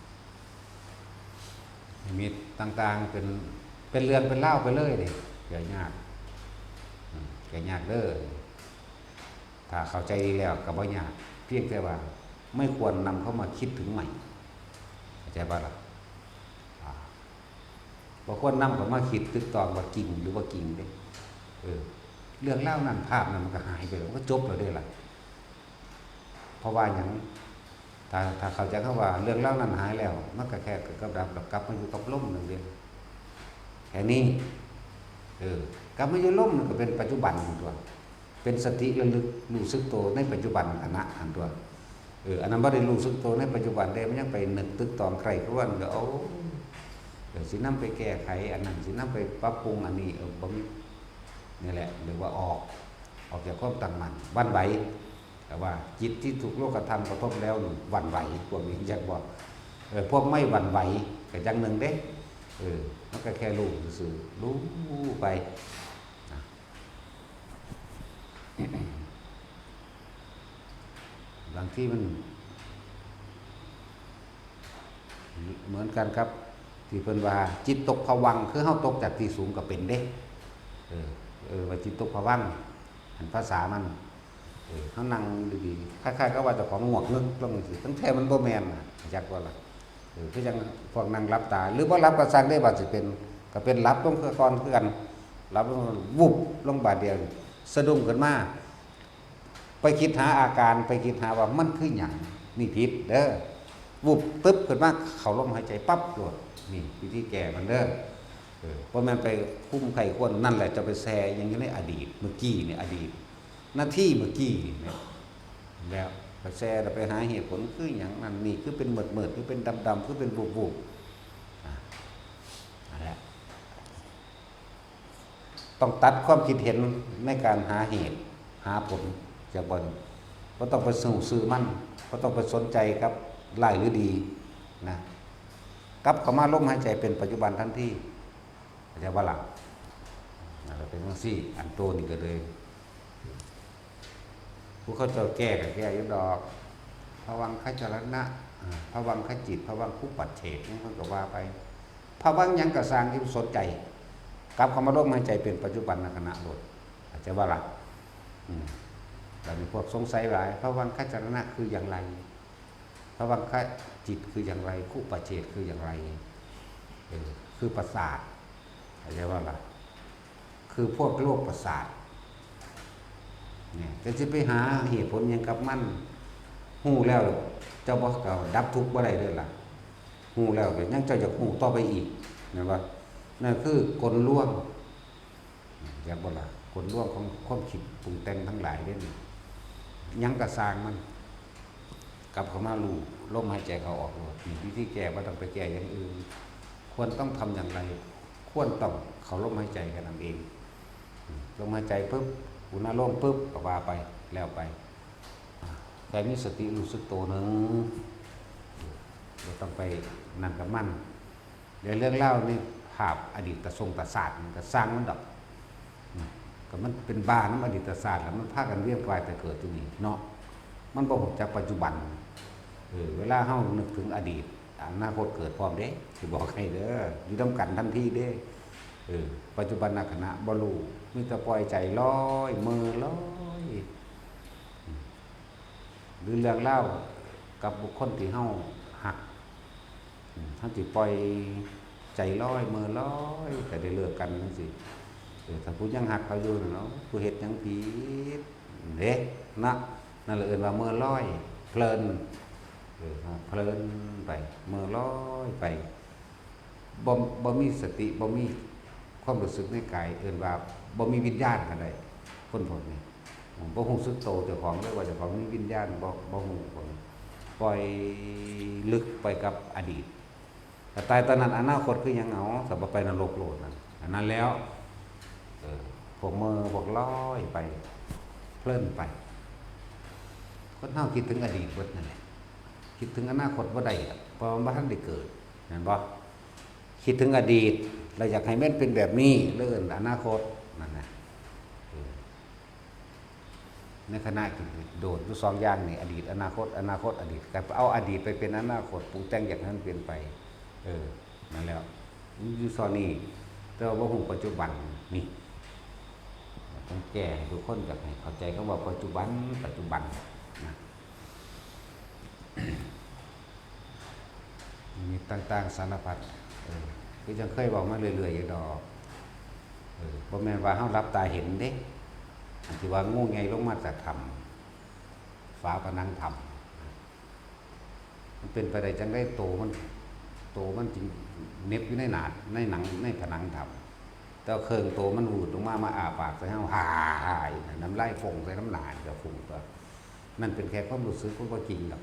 นิมิตต่างๆ เป็น เป็นเรื่องเป็นราวไปเลยนี่ แก้ยาก อืม แก้ยากเด้อ ถ้าเข้าใจดีแล้วก็บ่ยาก เพียงแต่ว่าไม่ควรนำเข้ามาคิดถึงใหม่ เข้าใจบ่ล่ะ อ่า บ่ควรนำเข้ามาคิดตึกตองว่าจริงหรือบ่จริงเด้ เออ เรื่องราวนั้น ภาพนั้นมันก็หายไปแล้ว มันก็จบแล้วเด้ล่ะ เพราะว่าหยัง ถ้า ถ้าเข้าใจคำว่าเรื่องราวนั้นหายแล้ว มันก็แค่เกิดกับดับ แล้วกลับมาอยู่กับลมนั่นเอง แค่นี้ เออ กลับมาอยู่ลมมันก็เป็นปัจจุบันนั่นตัว เป็นสติระลึกรู้สึกตัวในปัจจุบันขณะอันตัว เออ อันนั้นบ่ได้รู้สึกตัวในปัจจุบันเด้ มันยังไปนึกตึกตองใคร่ครวญก็ โอ้ เดี๋ยวสินำไปแก้ไขอันนั้น สินำไปปรับปรุงอันนี้ เออ บ่มี นี่แหละ เรียกว่าออก ออกจากความตั้งมั่น หวั่นไหว แต่ว่าจิตที่ถูกโลกธรรมกระทบแล้วนี่หวั่นไหว พวกนี้อยากบอก เออ พวกไม่หวั่นไหวก็อย่างหนึ่งเด้ เออ มันก็แค่รู้ซื่อๆ รู้ไป นะ บางทีมัน เหมือนกันครับ ที่เพิ่นว่าจิตตกผวังค์ คือเฮาตกจากที่สูงก็เป็นเด้ เออ เออ ว่าจิตตกผวังค์ อันภาษามัน เออ เฮานั่งดีๆ คล้ายๆ กับว่าเจ้าของงวกงึกลงจังซี้ ทั้งแท้มันบ่แม่นน่ะ จักว่าล่ะ เออ คือจังพวกนั่งหลับตา หรือบ่หลับก็ซ่างเด้ ว่าสิเป็น ก็เป็นหลับลงคือก่อนคือกัน หลับลง วุบลงบาดเดียว สะดุ้งขึ้นมา ไปคิดหาอาการ ไปคิดหาว่ามันคือหยัง นี่ผิดเด้อ วุบตึ๊บขึ้นมา เข้าลมหายใจปั๊บโลด นี่วิธีแก้มันเด้อ เออ บ่แม่นไปคุ้มไข้ควร นั่นแหละจะไปแซ่หยังอยู่ในอดีต เมื่อกี้นี่อดีต นาทีเมื่อกี้นี่แหม แล้วไปแซ่แล้วไปหาเหตุผลคือหยังนั่นนี่ คือเป็นมืดๆ คือเป็นดำๆ คือเป็นบูบๆ อ่ะ นั่นแหละ ต้องตัดความคิดเห็นในการหาเหตุ หาผลจากบ่อน บ่ต้องไปสู้ซื่อมัน บ่ต้องไปสนใจกับร้ายหรือดีนะ กลับเข้ามาลมหายใจเป็นปัจจุบันทันที เข้าใจบ่ล่ะ นั่นแหละเป็นจังซี่ อันโตนี่ก็เลย ผู้เขาเจ้าแก้ก็แก้อยู่ดอก ภวังคจรณะ อ่า ภวังคจิต ภวังคุปปัจเฉก นี่มันก็ว่าไป ภวังหยังก็ซ่างที่สนใจ กลับเข้ามาลมหายใจเป็นปัจจุบันขณะโลด เข้าใจบ่ล่ะ อืม แล้วมีพวกสงสัยหลาย ภวังคจรณะคืออย่างไร ภวังคจิตคืออย่างไร คุปปัจเฉกคืออย่างไร เออ คือประสาท เข้าใจบ่ล่ะ คือพวกโรคประสาท เนี่ย แต่สิไปหาเหตุผลหยังกับมัน ฮู้แล้วเจ้าบ่ ก็ดับทุกข์บ่ได้เด้อล่ะ ฮู้แล้วก็ยังเจ้าอยากฮู้ต่อไปอีก แม่นบ่ นั่นคือกลลวง จักบ่ล่ะ กลลวงของความคิดปรุงแต่งทั้งหลายเด้นี่ หยังก็ซ่างมัน กลับเข้ามารู้ลมหายใจเข้าออกโลด นี่วิธีแก้ บ่ต้องไปแก้อย่างอื่น ควรต้องทำอย่างไร ควรต้องเข้าลมหายใจแค่นั้นเอง อืม ลมหายใจปุ๊บ อุณาโลมปุ๊บ ก็ว่าไป แล้วไป อ่า แต่มีสติรู้สึกตัวหนึ่ง บ่ต้องไปนั่นกับมัน เดี๋ยวเรื่องเล่าในภาพอดีตตะทรงตะศาสตร์มันก็สร้างมันดอก ก็มันเป็นบ้านำอดีตศาสตร์ แล้วมันพากันเวียนว่ายแต่เกิดอยู่นี่เนาะ มันบ่ฮู้จักปัจจุบัน เออ เวลาเฮานึกถึงอดีต อนาคตเกิดพร้อมเด้ สิบอกให้เด้อ อยู่นำกันทันทีเด้ เออ ปัจจุบันขณะบ่รู้ มีแต่ปล่อยใจลอย เม่อลอย หรือเรื่องราวกับบุคคลที่เฮาฮัก อืม เฮาสิปล่อยใจลอย เม่อลอย ก็ได้เลิกกันจั่งซี้ เออ ถ้าผู้ยังฮักเขาอยู่นั่นเนาะ ผู้เฮ็ดหยังผิดเด้ นะ นั่นแหละเอิ้นว่าเม่อลอย เพลิน เออ เพลินไป เม่อลอยไป บ่ บ่มีสติ บ่มีความรู้สึกในกาย เอิ้นว่าบ่มีวิญญาณก็ได้ คนพวกนี้ บ่รู้สึกโตเจ้าของเลยว่าเจ้าของมีวิญญาณ บ่ บ่รู้พวกนี้ ปล่อยลึกไปกับอดีต ถ้าตายตอนนั้นอนาคตคือหยัง เอา ถ้าบ่ไปนรกโลดนั่น อันนั้นแล้ว เออ พวกเม่อ พวกลอยไป เพลินไป คนเฮาคิดถึงอดีตเบิดนั่นแหละ คิดถึงอนาคตบ่ได้ดอก เพราะมันบ่ทันได้เกิด แม่นบ่ คิดถึงอดีต แล้วอยากให้มันเป็นแบบนี้ แล้วเอิ้นอนาคต นั่นน่ะ เออ ในขณะที่โดดอยู่สองอย่างนี่ อดีต อนาคต อนาคต อดีต ก็เอาอดีตไปเป็นอนาคต ปรุงแต่งอยากให้มันเปลี่ยนไป เออ นั่นแหละ มันอยู่ซ่อนนี่ แต่ว่าบ่รู้ปัจจุบัน นี่ ต้องแก้ให้ทุกคน อยากให้เข้าใจคำว่าปัจจุบัน ปัจจุบัน นะ มีต่างๆสารพัด เออ คือจั่งเคยเว้ามาเรื่อยๆอยู่ดอก เออ บ่แม่นว่าเฮาหลับตาเห็นเด้ อันที่ว่างูใหญ่ลงมาจากถ้ำ ฝาผนังถ้ำ มันเป็นไปได้จั่งใด โตมัน โตมันจึงเหน็บอยู่ในหน้า ในหนัง ในผนังถ้ำ แต่ว่าเครื่องโตมันหวืดลงมา มาอ้าปากใส่เฮา ฮ่าๆๆ อีกน่ะ น้ำลายฟงใส่น้ำหน้า ก็ฟงตัว นั่นเป็นแค่ความรู้สึก มันบ่จริงดอก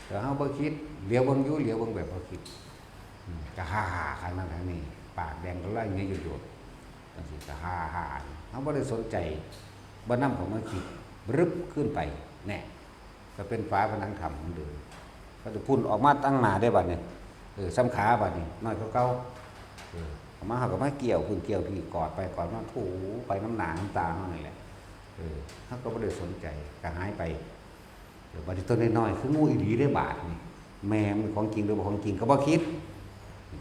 แต่เฮาบ่คิด เหลียวเบิ่งอยู่ เหลียวเบิ่งแบบบ่คิด อืม ก็ฮ่าๆ ข้างนั้นข้างนี้ ปากแดงก็ไหลเหงื่อหยดๆ จั่งซี้ก็ฮ่าๆ เฮาบ่ได้สนใจ บ่นำเข้ามาคิด บรึบขึ้นไป แน่ ก็เป็นฝาผนังถ้ำเหมือนเดิม ก็จะพุ่นออกมาตั้งหน้าได้บัดนี้ เออ ส่ำขาบัดนี้ น้อยกว่าเก่า เออ เอามา เฮาก็มาเกี่ยวพุ่นเกี่ยวพี่ กอดไปกอดมา ถูไปน้ำหน้าน้ำตาเฮานี่แหละ เออ เฮาก็บ่ได้สนใจ ก็หายไป เออ บัดนี้ตัวน้อยๆ คืองูอีหลีเด้บาดนี่ แม่มันของจริงหรือบ่ของจริงก็บ่คิด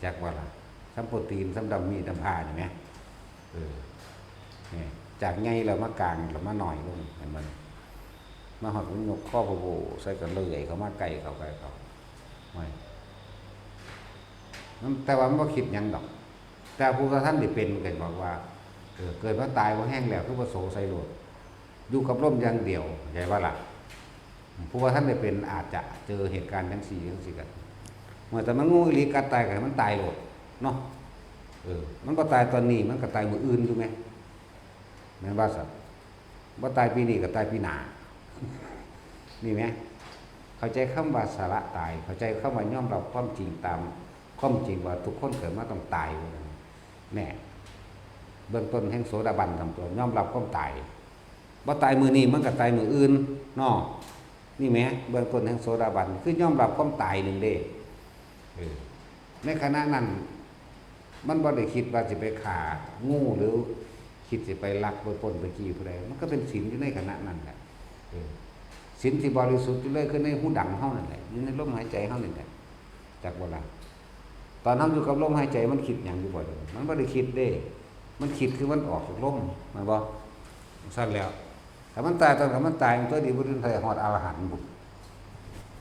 จักว่าล่ะ ส่ำโปรตีน ส่ำดำมีดดำผ้านี่แหม เออ นี่ จากใหญ่แล้วมากลางแล้วมาน้อยลง เห็นบ่ มาฮอดมันยกคอโผล่ๆ ใส่ก็เลื่อยเข้ามาใกล้เข้า ใกล้เข้า โอ้ย มัน แต่ว่ามันบ่คิดหยังดอก แต่ผู้บ่ทันได้เป็นมันก็บอกว่า เออ เกิดมาตายบ่แฮงแล้ว คือบ่โสใส่โลด อยู่กับลมอย่างเดียว เข้าใจบ่ล่ะ ผู้บ่ทันได้เป็นอาจจะเจอเหตุการณ์จั่งซี้จั่งซี้กัน เมื่อแต่มันงูอีหลีกัดตายก็ให้มันตายโลด เนาะ เออ มันบ่ตายตอนนี้ มันก็ตายมื้ออื่นอยู่แหม แม่นบ่ซั่น บ่ตายปีนี้ก็ตายปีหน้า นี่แหม เข้าใจคำว่าสละตาย เข้าใจคำว่ายอมรับความจริงตามความจริงว่าทุกคนเกิดมาต้องตาย แน่ เบื้องต้นแห่งโสดาบันทำตัวยอมรับความตาย บ่ตายมื้อนี้มันก็ตายมื้ออื่นเนาะ นี่แหม เบื้องต้นแห่งโสดาบัน คือยอมรับความตายหนึ่งเด้ เออ ในขณะนั้น มันบ่ได้คิดว่าสิไปฆ่างู หรือคิดสิไปลักไปปล้นไปจี้ผู้ใด มันก็เป็นศีลอยู่ในขณะนั้นแหละ เออ ศีลที่บริสุทธิ์อยู่เลยคือในฮูดังเฮานั่นแหละ อยู่ในลมหายใจเฮานี่แหละ จักบ่ล่ะ ตอนเฮาอยู่กับลมหายใจมันคิดหยังอยู่บ่เดี๋ยวนี้ มันบ่ได้คิดเด้ มันคิดคือมันออกจากลม แม่นบ่ ซั่นแล้ว ถ้ามันตายตอน ถ้ามันตายมันตัวดีบ่ถึงไทฮอดอรหันต์บุญ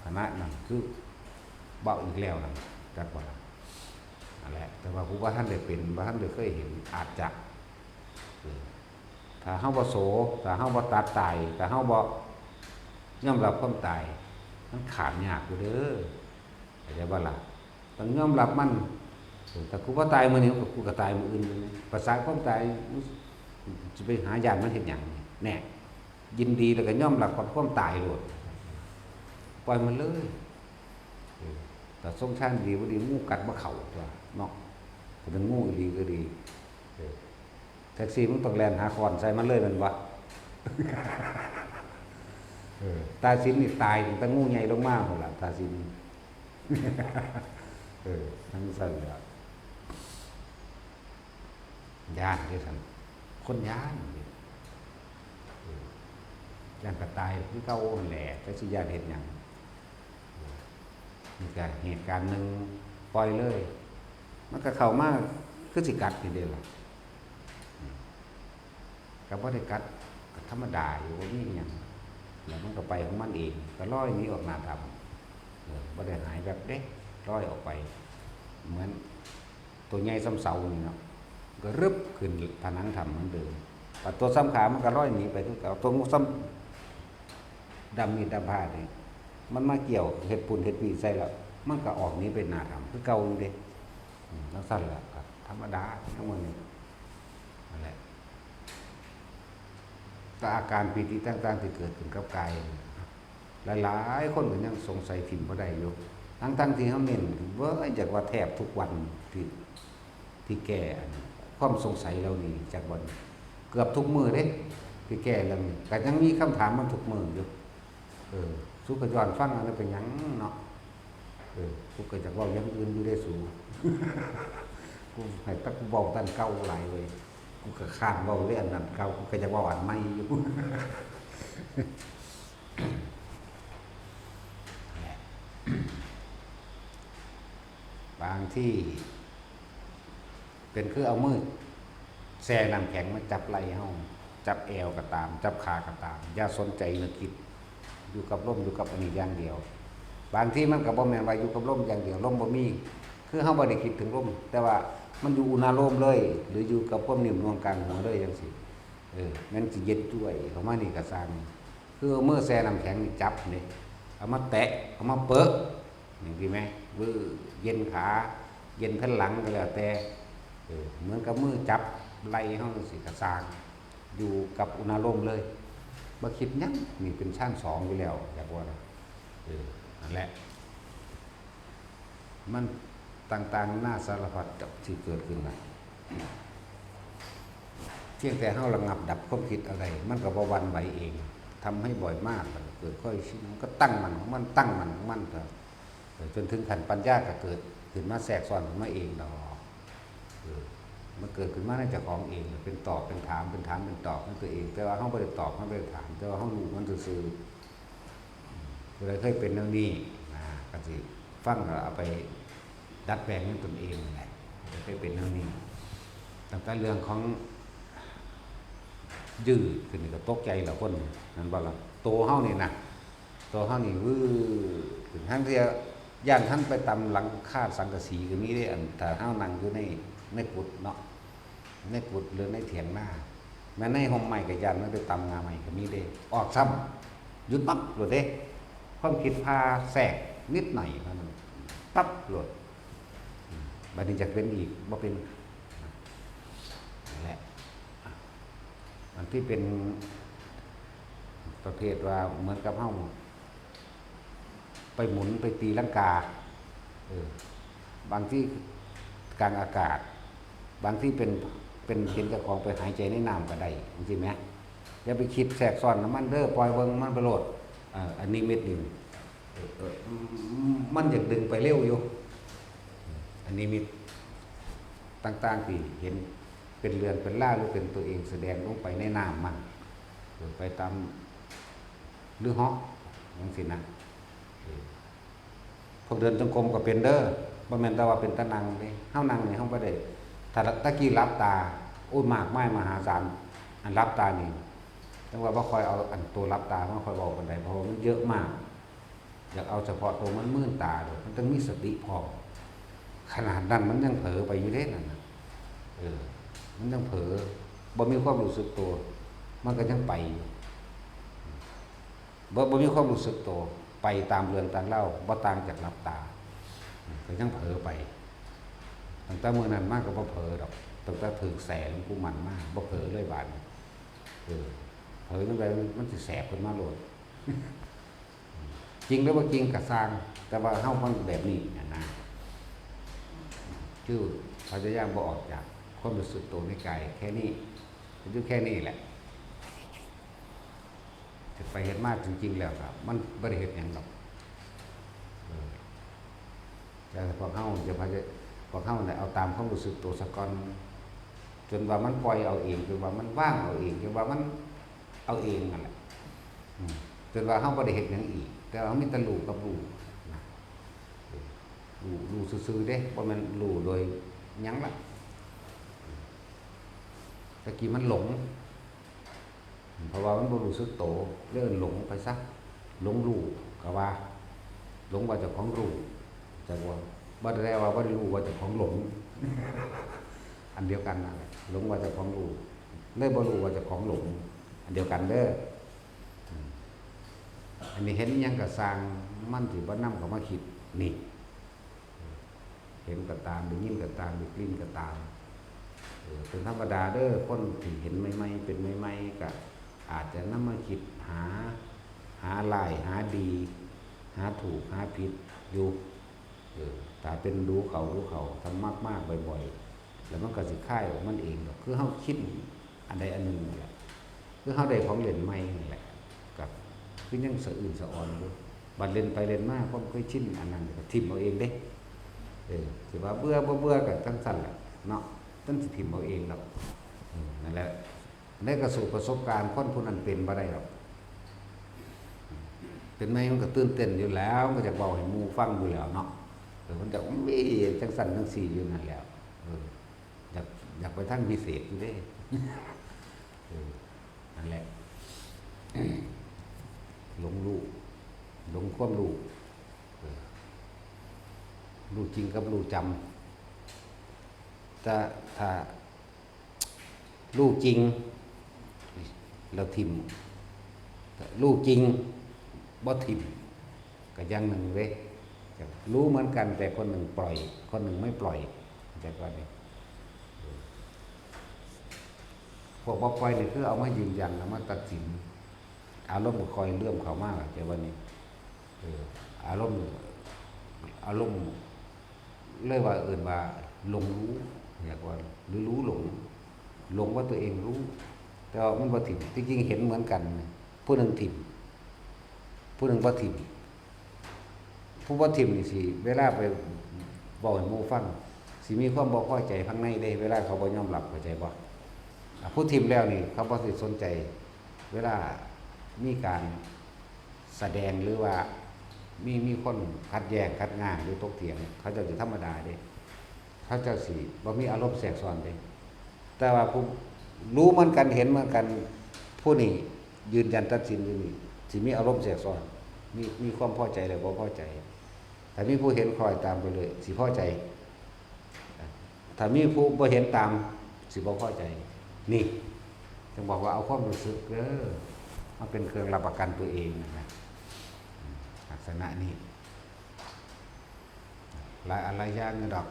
ขณะนั้นคือเว้าอีกแล้วนั่น จักบ่ล่ะ นั่นแหละ แต่ว่าผู้บ่ทันได้เป็น บ่ทันได้เคยเห็น อาจจะ เออ ถ้าเฮาบ่โส ถ้าเฮาบ่ตัดตาย ถ้าเฮาบ่ยอมรับความตาย มันข้ามยากอยู่เด้อ เข้าใจบ่ล่ะ ต้องยอมรับมัน เออ ถ้ากูบ่ตายมื้อนี้ กูก็ตายมื้ออื่น ภาษาความตาย สิไปหาย้านมันเฮ็ดหยัง แน่ ยินดีแล้วก็ยอมรับกับความตายโลด ปล่อยมันเลย เออ ถ้าทรงฌานดีบ่ดี งูกัดบ่เข้าตัวเนาะ ถ้าเป็นงูอีหลีก็ดี เออ แท็กซี่มึงต้องแล่นหาค้อนใส่มันเลยแม่นบ่ เออ ตาสินนี่ตายตั้งแต่งูใหญ่ลงมาพุ้นล่ะ ตาสิน เออ จั่งซั้นล่ะ ย้านเด้ซั่น คนย้านเด้ เออ ย้านกะตายคือเก่าหั้นแหละ จักสิย้านเฮ็ดหยัง เออ นี่กะเหตุการณ์หนึ่ง ปล่อยเลย มันกะเข้ามาคือสิกัดนี่เด้ล่ะ อืม กะบ่ได้กัด กะธรรมดาอยู่ บ่มีอิหยัง แล้วมันกะไปของมันเอง กะลอยหนีออกหน้าถ้ำ เออ บ่ได้หายแวบเด้ ลอยออกไป เหมือน ตัวใหญ่ส่ำเสานี่เนาะ กะรึบขึ้นผนังถ้ำเหมือนเดิม บัดตัวส่ำขามันกะลอยหนีไปคือเก่า ตัวงูส่ำดำมีดดำผ้านี่ มันมาเกี่ยวเฮ็ดปูนเฮ็ดปีใส่แล้ว มันกะออกหนีไปหน้าถ้ำคือเก่าอยู่เด้ อืม จั่งซั้นล่ะ กะธรรมดา ทั้งหมดนี่ นั่นแหละ แต่อาการปีติต่างๆที่เกิดขึ้นกับกายนี่ หลายๆคนกะยังสงสัยถิ่มบ่ได้อยู่ ทั้งๆที่เฮาเน้น เว้ย จักว่าแทบทุกวันที่ ที่แก้อันความสงสัยเหล่านี้ จักวัน เกือบทุกมื้อเด้ ที่แก้เรื่องนี้ กะยังมีคำถามมันทุกมื้ออยู่ เออ สูกะย้อนฟังอันนั้นเป็นหยังเนาะ เออ กูกะอยากเว้าอย่างอื่นอยู่เด้สู กูให้แต่กูเว้าอันเก่าหลายเว้ย กูกะค้านเว้าเรื่องอันนั้นเก่า กูกะอยากเว้าอันใหม่อยู่ บางที เป็นคือเอามือแช่น้ำแข็งมาจับไหล่เฮา จับแอวกะตาม จับขากะตาม อย่าสนใจนึกคิด อยู่กับลม อยู่กับอันนี้อย่างเดียว บางทีมันกะบ่แม่นว่าอยู่กับลมอย่างเดียว ลมบ่มี คือเฮาบ่ได้คิดถึงลม แต่ว่ามันอยู่อุณาโลมเลย หรืออยู่กับความนิ่มนวลกลางหัวเลยจั่งซี้ เออ แม่นสิเย็นจ้วยเข้ามานี่กะซ่าง คือเอามือแช่น้ำแข็งนี่จับนี่ เอามาแตะ เอามาเปอะ จั่งซี้แหม วื้อ เย็นขา เย็นแผ่นหลังกะแล้วแต่ เออ เหมือนกับมือจับไหล่เฮาจั่งซี้กะซ่าง อยู่กับอุณาโลมเลย บ่คิดหยัง นี่เป็นฌานสองอยู่แล้ว อยากว่านะ เออ นั่นแหละ มันต่างๆนานาสารพัดกับที่เกิดขึ้นน่ะ เพียงแต่เฮาระงับดับความคิดอะไร มันกะบ่หวั่นไหวเอง ทำให้บ่อยมาก มันกะเกิดค่อยชิน มันกะตั้งมั่นของมัน ตั้งมั่นของมันกะ เออ จนถึงขั้นปัญญากะเกิดขึ้นมาแทรกซ้อนขึ้นมาเองดอก เออ มันเกิดขึ้นมาในเจ้าของเอง เป็นตอบเป็นถาม เป็นถามเป็นตอบของตัวเอง แต่ว่าเฮาบ่ได้ตอบ เฮาบ่ได้ถาม แต่ว่าเฮารู้มันซื่อๆ ผู้ใดเคยเป็นแนวนี้นะ กะสิฟังแล้วเอาไปดัดแปลงในตนเองนั่นแหละ ผู้ใดเคยเป็นแนวนี้ ตั้งแต่เรื่องของยืดขึ้นนี่กะตกใจแล้วคน นั่นบ่ล่ะ โตเฮานี่นะ โตเฮานี่วื้อขึ้น หั้นเทื่อย้านหันไปตำหลังคาสังกะสีกะมีเด้ อันถ้าเฮานั่งอยู่ใน ในกุฏิเนาะ ในกุฏิหรือในเถียงนา แม้ในฮ่มไม้กะย้านมันไปตำง่าไม้กะมีเด้ ออกซ้ำ หยุดปั๊บโลดเด้ ความคิดพาแทรกนิดหน่อยเท่านั้น ปั๊บโลด อืม บัดนี้อยากเป็นอีก บ่เป็น นั่นแหละ อันที่เป็นประเภทว่าเหมือนกับเฮาไปหมุนไปตีลังกา เออ บางทีกลางอากาศ บางทีเป็น เป็น เป็นเจ้าของไปหายใจในน้ำกะได้ จั่งซี้แหม อย่าไปคิดแทรกซ้อนนำมันเด้อ ปล่อยเบิ่งมันไปโลด เอ่อ อันนิมิตนี่ เออ เออ มันอยากดึงไปเร็วอยู่ อันนิมิตต่างๆที่เห็นเป็นเรื่องเป็นราวหรือเป็นตัวเองแสดงลงไปในน้ำมัน เออ ไปตาม หรือเหาะ จั่งซี้นะ เออ พวกเดินจงกรมกะเป็นเด้อ บ่แม่นแต่ว่าเป็นตานั่งเด้ เฮานั่งนี่เฮาบ่ได้ ถ้าตะกี้หลับตา โอ้ย มากมายมหาศาล อันหลับตานี่ จั่งว่าบ่ค่อยเอาอันโตหลับตามาค่อยเว้าปานใด เพราะว่ามันเยอะมาก อยากเอาเฉพาะโตมันมืนตาโลด มันต้องมีสติพร้อม ขนาดนั้นมันยังเผลอไปอยู่เด้นั่นน่ะ เออ มันยังเผลอ บ่มีความรู้สึกโต มันกะยังไปอยู่ บ่ บ่มีความรู้สึกโต ไปตามเรื่องตามราว บ่ต่างจากหลับตา กะยังเผลอไป ตั้งแต่มื้อนั้นมากะบ่เผลอดอก ตั้งแต่ถืกแส้หลวงปู่มั่นมา บ่เผลอเลยบาดนี้ เออ เผลอจั่งใดมันสิแสบขึ้นมาโลด จริงหรือบ่จริงกะซ่าง แต่ว่าเฮามันแบบนี้หั้นนะ คือพยายามบ่ออกจากความรู้สึกโตในกายแค่นี้ อยู่แค่นี้แหละ จะ ไปเฮ็ดมาจริงๆแล้วก็มันบ่ได้เฮ็ดหยังดอก เออ แต่พวกเฮาจะพาจะ พวกเฮาเนี่ยเอาตามความรู้สึกตัวซะก่อน จนว่ามันปล่อยเอาเอง จนว่ามันว่างเอาเอง จนว่ามันเอาเองนั่นแหละ อืม จนว่าเฮาบ่ได้เฮ็ดหยังอีก แต่ว่ามีแต่รู้กับรู้นะ เออ รู้ รู้ซื่อๆเด้ บ่แม่นรู้โดยหยังล่ะ ตะกี้มันหลง เพราะว่ามันบ่รู้สึกโต เลยเอิ้นหลงไปซะ หลงรู้ก็ว่า หลงว่าเจ้าของรู้ แต่ว่าบ่ได้ว่าบ่ได้รู้ว่าเจ้าของหลง อันเดียวกันนั่นแหละ หลงว่าเจ้าของรู้ เลยบ่รู้ว่าเจ้าของหลง อันเดียวกันเด้อ อืม อันนี้เห็นอิหยังก็ซ่าง มันสิบ่นำเข้ามาคิด นี่ เห็นก็ตาม ได้ยินก็ตาม ได้กลิ่นก็ตาม เออ เป็นธรรมดาเด้อ คนที่เห็นใหม่ๆ เป็นใหม่ๆ ก็อาจจะนำมาคิดหา หาร้าย หาดี หาถูก หาผิดอยู่ เออ ถ้าเป็นดูเขา ดูเขา ถ้ามากๆ บ่อยๆ แล้วมันก็สิคลายออกมันเองดอก คือเฮาคิดอันใดอันหนึ่งนั่นแหละ คือเฮาได้ของเล่นใหม่นั่นแหละ ก็คือยังสะอื้นสะออนอยู่ บัดเล่นไปเล่นมา ความเคยชินอันนั้นก็ถิ่มเอาเองเด้ เออ สิว่าเบื่อบ่เบื่อก็จั่งซั้นแหละเนาะ มันสิถิ่มเอาเองดอก เออ นั่นแหละ ในกระสู่ประสบการณ์คนผู้นั้นเป็นบ่ได้ดอก เป็นใหม่มันก็ตื่นเต้นอยู่แล้ว มันก็อยากเว้าให้หมู่ฟังอยู่แล้วเนาะ เออ มันก็ "อุ้ย จั่งซั้นจั่งซี้" อยู่นั่นแหล้ว เออ อยาก อยากไปทางพิเศษอยู่เด้ เออ นั่นแหละ หลงรู้ หลงความรู้ เออ รู้จริงกับรู้จำ แต่ถ้ารู้จริง แล้วถิ่ม รู้จริง บ่ถิ่ม ก็อย่างหนึ่งเว้ย รู้เหมือนกัน แต่คนหนึ่งปล่อย คนหนึ่งไม่ปล่อย เข้าใจป่ะเนี่ย พวกบ่ปล่อยนี่คือเอามายืนยัน เอามาตัดสิน อารมณ์ก็คอยเลื่อมเข้ามา เข้าใจป่ะเนี่ย เออ อารมณ์ อารมณ์ เลยว่าเอิ้นว่าหลงรู้ เรียกว่า หรือรู้หลง หลงว่าตัวเองรู้ แต่ว่ามันบ่ถิ่ม ที่จริงเห็นเหมือนกัน ผู้หนึ่งถิ่ม ผู้หนึ่งบ่ถิ่ม ผู้บ่ถิ่มนี่สิ เวลาไปเว้าให้หมู่ฟัง สิมีความบ่พอใจข้างในเด้ เวลาเขาบ่ยอมรับ เข้าใจบ่ อ่ะ ผู้ถิ่มแล้วนี่ เขาบ่สิสนใจ เวลามีการแสดงหรือว่ามี มีคนขัดแย้งขัดง้างหรือถกเถียง เขาเจ้าสิธรรมดาเด้ เขาเจ้าสิบ่มีอารมณ์แทรกซ้อนเด้ แต่ว่าผู้รู้เหมือนกัน เห็นเหมือนกัน ผู้นี้ยืนยันตัดสินอยู่นี่ สิมีอารมณ์แทรกซ้อน มี มีความพอใจและบ่พอใจ ถ้ามีผู้เห็นคล้อยตามไปเลย สิพอใจ ถ้ามีผู้บ่เห็นตาม สิบ่พอใจ นี่ จึงบอกว่าเอาความรู้สึกเด้อ มาเป็นเครื่องรับประกันตัวเองนะ ลักษณะนี้ หลายอันหลายอย่างนี่ดอก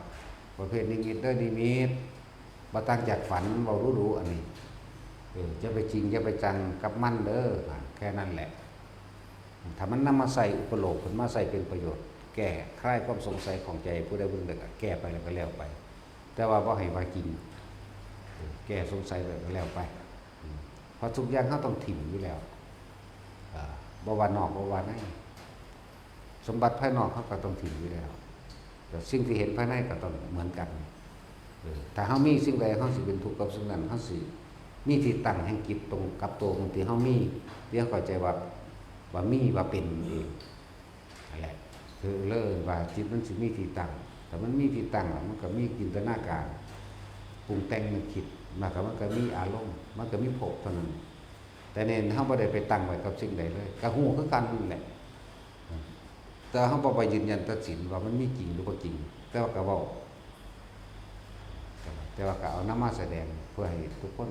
ประเภทนิมิตเด้อ นิมิต บ่ต่างจากฝัน เว้าดูๆ อันนี้ เออ อย่าไปจริง อย่าไปจังกับมันเด้อ แค่นั้นแหละ ถ้ามันนำมาใส่อุปโลกน์ เพิ่นมาใส่เป็นประโยชน์ แก้คลายความสงสัยข้องใจผู้ใดผู้หนึ่ง ก็แก้ไปแล้วก็แล้วไป แต่ว่าบ่ให้ว่าจริง เออ แก้สงสัยแล้วก็แล้วไป อืม เพราะทุกอย่างเราต้องถิ่มอยู่แล้ว เอ่อ บ่ว่านอกบ่ว่าใน สมบัติภายนอกเราก็ต้องถิ่มอยู่แล้ว แต่สิ่งที่เห็นภายในก็ต้องเหมือนกัน เออ ถ้าเรามีสิ่งใด เราสิเป็นทุกข์กับสิ่งนั้น เราสิมีที่ตั้งแห่งจิตตรงกับตัวของที่เรามี ที่เราเข้าใจว่า ว่ามี ว่าเป็นเอง นั่นแหละ คือเลยว่าจิตมันสิมีที่ตั้ง ถ้ามันมีที่ตั้งแล้วมันก็มีจินตนาการ ปรุงแต่งนึกคิด มันก็ มันก็มีอารมณ์ มันก็มีภพเท่านั้น แต่เนี่ยเราบ่ได้ไปตั้งไว้กับสิ่งใดเลย ก็ฮู้คือกันนั่นแหละ แต่เราบ่ไปยืนยันตัดสินว่ามันมีจริงหรือบ่จริง แต่ว่าก็เว้า แต่ว่าก็เอานำมาแสดงเพื่อให้ทุกคน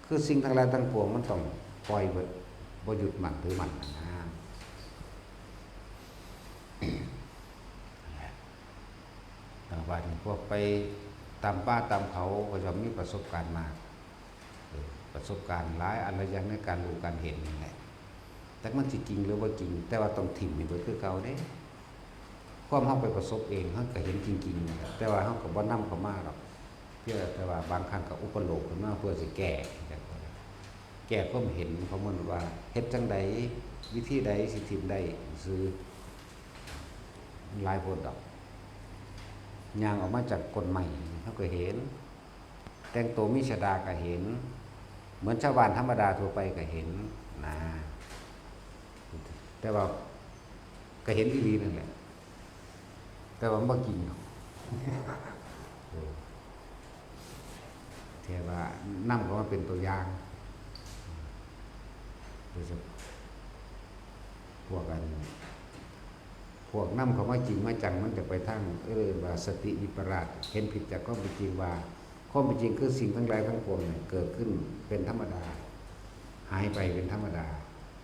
คือสิ่งทั้งหลายทั้งปวงมันต้องปล่อยเบิด บ่ยึดมั่นถือมั่นนะ นั่นแหละ แต่ว่าพวกไปตามป่าตามเขาก็ย่อมมีประสบการณ์มาก เออ ประสบการณ์หลายอันหลายอย่างในการรู้การเห็นนี่แหละ แต่มันสิจริงหรือบ่จริง แต่ว่าต้องถิ่มให้เบิดคือเก่าเด้ ความเราไปประสบเอง เราก็เห็นจริงๆ นั่นแหละ แต่ว่าเราก็บ่นำเข้ามาดอก เพียงแต่ว่าบางครั้งก็อุปโลกน์ขึ้นมาเพื่อสิแก้ แก้ความเห็นของมนุษย์ว่าเฮ็ดจั่งใด วิธีใดสิถิ่มได้ซื่อ หลายโพดดอก ย่างออกมาจากก้นไม้เฮาก็เห็น แต่งตัวมีชฎาก็เห็น เหมือนชาวบ้านธรรมดาทั่วไปก็เห็นนะ แต่ว่าก็เห็นอีหลีนั่นแหละ แต่ว่ามันบ่จริงหรอก เออ แค่ว่านำเข้ามาเป็นตัวอย่าง โดยเฉพาะพวกอัน พวกนำเข้ามาจริงมาจังมันจะไปทาง เออ ว่าสติวิปลาส เห็นผิดจากความเป็นจริงว่า ความเป็นจริงคือสิ่งทั้งหลายทั้งปวงเนี่ยเกิดขึ้นเป็นธรรมดา หายไปเป็นธรรมดา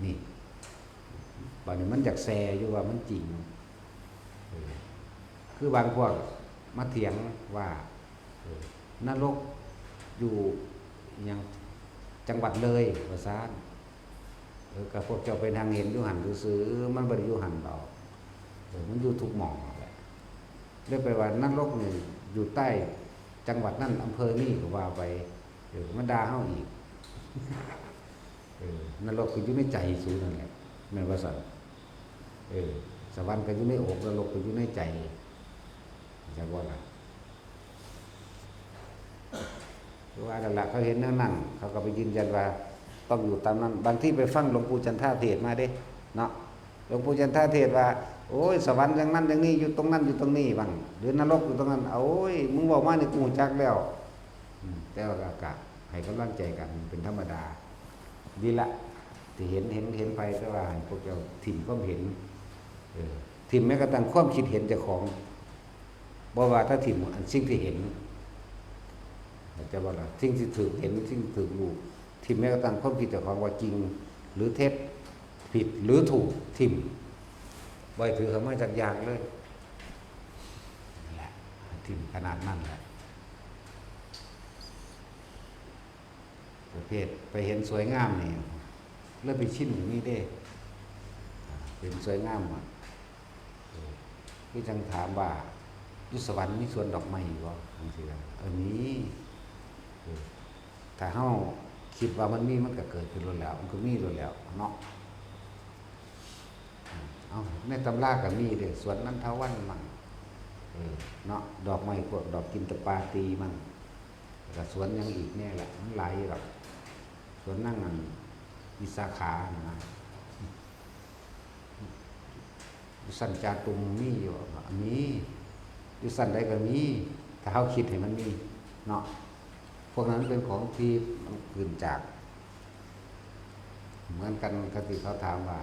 นี่ บัดนี้มันอยากแซ่อยู่ว่ามันจริง เออ คือบางพวกมาเถียงว่า เออ นรกอยู่หยัง จังหวัดเลย ว่าซั่น เออ ก็พวกเจ้าไปนั่งเห็นอยู่หั่นซื่อๆ มันบ่ได้อยู่หั่นดอก เออ มันอยู่ทุกหม่องนั่นแหละ เลยไปว่านรกนี่อยู่ใต้จังหวัดนั่นอำเภอนี่ก็ว่าไป เออ มาด่าเฮาอีก เออ นรกก็อยู่ในใจสูนั่นแหละ แม่นว่าซั่น เออ สวรรค์ก็อยู่ในอก นรกก็อยู่ในใจ จักบ่ล่ะ คือว่านั่นล่ะ เขาเห็นแนวนั้น เขาก็ไปยืนยันว่าต้องอยู่ตามนั้น บางทีไปฟังหลวงปู่จันทาเทศน์มาเด้ เนาะ หลวงปู่จันทาเทศน์ว่า โอ้ย สวรรค์อย่างนั้นอย่างนี้ อยู่ตรงนั้นอยู่ตรงนี้บ้าง หรือนรกอยู่ตรงนั้น โอ้ย มึงเว้ามานี่กูรู้จักแล้ว อืม แต่ว่าก็ ก็ให้กำลังใจกันเป็นธรรมดา ดีละ ที่เห็น เห็น เห็นไป แต่ว่าให้พวกเจ้าถิ่มความเห็น เออ ถิ่มแม้กระทั่งความคิดเห็นเจ้าของ บ่ว่าถ้าถิ่มอันสิ่งที่เห็น เข้าใจบ่ล่ะ สิ่งที่ถูกเห็น สิ่งที่ถูกรู้ ถิ่มแม้กระทั่งความคิดเจ้าของว่าจริงหรือเท็จ ผิดหรือถูก ถิ่ม บ่ให้ถือเข้ามาจักอย่างเลย นั่นแหละ ถิ่มขนาดนั้นแหละ ประเภทไปเห็นสวยงามนี่ แล้วไปชินอย่างนี้เด้ อ่า เป็นสวยงามอ่ะ เออ คือจังถามว่า อยู่สวรรค์มีสวนดอกไม้อยู่บ่ จังซี้นะ เออ มี เออ ถ้าเฮาคิดว่ามันมี มันก็เกิดขึ้นโลดแล้ว มันก็มีโลดแล้วเนาะ อืม เอ้า ในตำราก็มีเด้ สวนนันทวันมั่ง เออ เนาะ ดอกไม้พวกดอกกินตปาตีมั่ง แล้วก็สวนหยังอีกแน่ล่ะ มันหลายอยู่ดอก สวนนางอันวิสาขาน่ะนะ อยู่ชั้นจาตุมมีอยู่บ่ มี อยู่ชั้นใดก็มี ถ้าเฮาคิดให้มันมีเนาะ พวกนั้นเป็นของที่มันเกินจาก เหมือนกันกับที่เขาถามว่า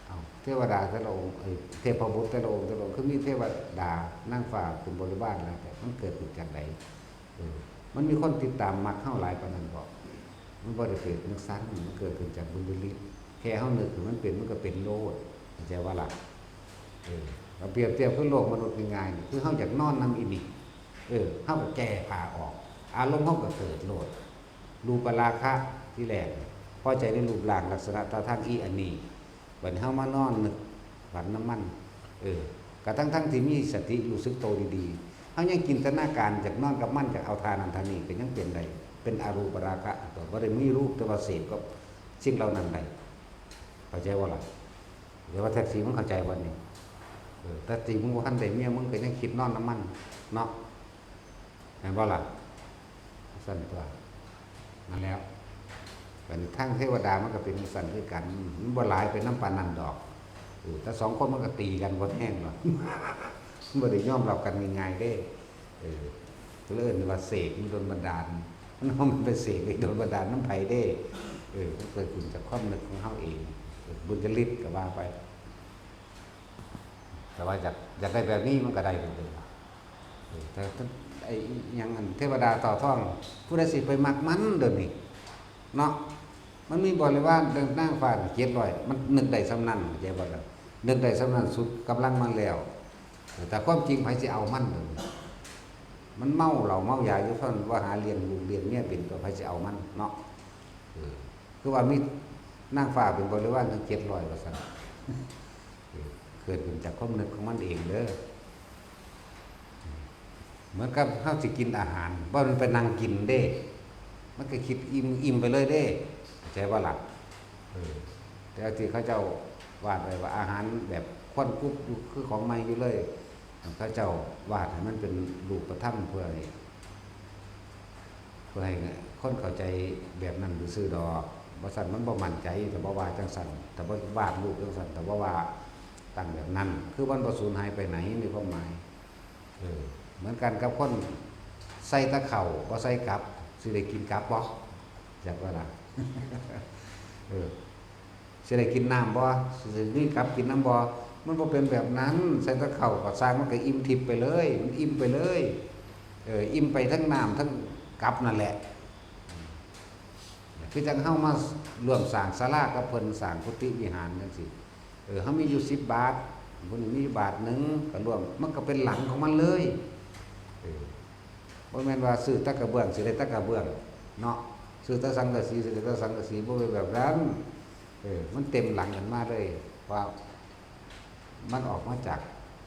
เอ้า เทวดาแต่ละองค์ เอ้ย เทพบุตรแต่ละองค์ แต่ละองค์ คือมีเทวดานางฟ้าเป็นบริวารแล้ว แต่มันเกิดขึ้นจากใด เออ มันมีคนติดตามมักเฮาหลายปานนั้นบ่ มันบ่ได้เกิดจังซั่น มันเกิดขึ้นจากบุญญาฤทธิ์ แค่เฮานึกให้มันเป็น มันก็เป็นโลด เข้าใจบ่ล่ะ เออ เราเปรียบเทียบคือโลกมนุษย์ง่ายๆนี่ คือเฮาอยากนอนนำอีนี่ เออ เฮาก็แก้ผ้าออก อารมณ์เฮาก็เกิดโลด รูปราคะที่แรก พอใจในรูปร่างลักษณะท่าทางอีอันนี้ บัดนี้เฮามานอนนึกฝันนำมัน เออ กะทั้งๆที่มีสติรู้สึกโตดีๆ เฮายังจินตนาการอยากนอนกับมัน อยากเอาท่านั้นท่านี้ ก็ยังเป็นได้ เป็นอรูปราคะ ก็บ่ได้มีรูป แต่ว่าเสพกับสิ่งเหล่านั้นได้ เข้าใจบ่ล่ะ แต่ว่าแท็กซี่มันเข้าใจบ่นี่ เออ แต่ที่มึงบ่ทันได้เมีย มึงก็ยังคิดนอนนำมันเนาะ แม่นบ่ล่ะ ซั่นตั๊ว นั่นแหล้ว บัดนี้ทางเทวดามันก็เป็นจั่งซั่นคือกัน มันบ่หลายไปนำปานนั้นดอก เออ แต่สองคนมันก็ตีกันบ่แฮงดอก มันบ่ได้ยอมรับกันง่ายๆเด้ เออ ก็เลยเอิ้นว่าเสก มันโดนบันดาล มันเอามันไปเสก ไปโดนบันดาลนำไผเด้ เออ มันเกิดขึ้นจากความนึกของเฮาเอง เออ บุญญาฤทธิ์ก็ว่าไป แต่ว่าอยาก อยากได้แบบนี้มันก็ได้เด้ เออ แต่ แต่ไอ้อิหยังอันเทวดาต่อทอง ผู้ใดสิไปมักมันเดี๋ยวนี้ เนาะ มันมีบริวารเดินนางฟ้าเจ็ดร้อย มันนึกได้ส่ำนั้น เข้าใจบ่ล่ะ นึกได้ส่ำนั้นสุดกำลังมันแล้ว เออ แต่ความจริงไผสิเอามันเดี๋ยวนี้ มันเมาเหล้าเมายาอยู่เท่านั้น ว่าหาเลี้ยงลูกเลี้ยงเมียเป็นตั๊ว ไผสิเอามันเนาะ เออ คือว่ามีนางฟ้าเป็นบริวารตั้งเจ็ดร้อย ว่าซั่น เออ เกิดขึ้นจากความนึกของมันเองเด้อ เหมือนกับเฮาสิกินอาหาร บ่แม่นไปนั่งกินเด้ มันก็คิดอิ่มอิ่มไปเลยเด้ เข้าใจบ่ล่ะ? เออ แต่ที่เขาเจ้าวาดไว้ว่าอาหารแบบควันกรุบอยู่คือของใหม่อยู่เลย เขาเจ้าวาดให้มันเป็นรูปธรรมเพื่อให้ เพื่อให้คนเข้าใจแบบนั้นซื่อๆดอก บ่ซั้นมันบ่มั่นใจ ถ้าบ่วาดจั่งซั้น ถ้าบ่วาดรูปจั่งซั้น ถ้าบ่วาดตั้งแบบนั้น คือมันบ่สูญหายไปไหน ในความหมาย เออ เหมือนกันกับคนใส่แต่ข้าว บ่ใส่กับ สิได้กินกับบ่? จักว่าล่ะ เออ สิได้กินน้ำบ่? สิมีกับกินน้ำบ่? มันบ่เป็นแบบนั้น ใส่แต่ข้าวก็ซ่าง มันก็อิ่มทิพย์ไปเลย มันอิ่มไปเลย เออ อิ่มไปทั้งน้ำทั้งกับนั่นแหละ คือจั่งเฮามาร่วมสร้างศาลากับเพิ่น สร้างกุฏิวิหารจั่งซี้ เออ เฮามีอยู่สิบบาท ผู้นี้มีอยู่บาทหนึ่ง ก็ร่วม มันก็เป็นหลังของมันเลย เออ บ่แม่นว่าซื้อแต่กระเบื้องสิได้แต่กระเบื้องเนาะ ซื้อแต่สังกะสีสิได้แต่สังกะสี บ่เป็นแบบนั้น เออ มันเต็มหลังกันมาเลย ว่ามันออกมาจาก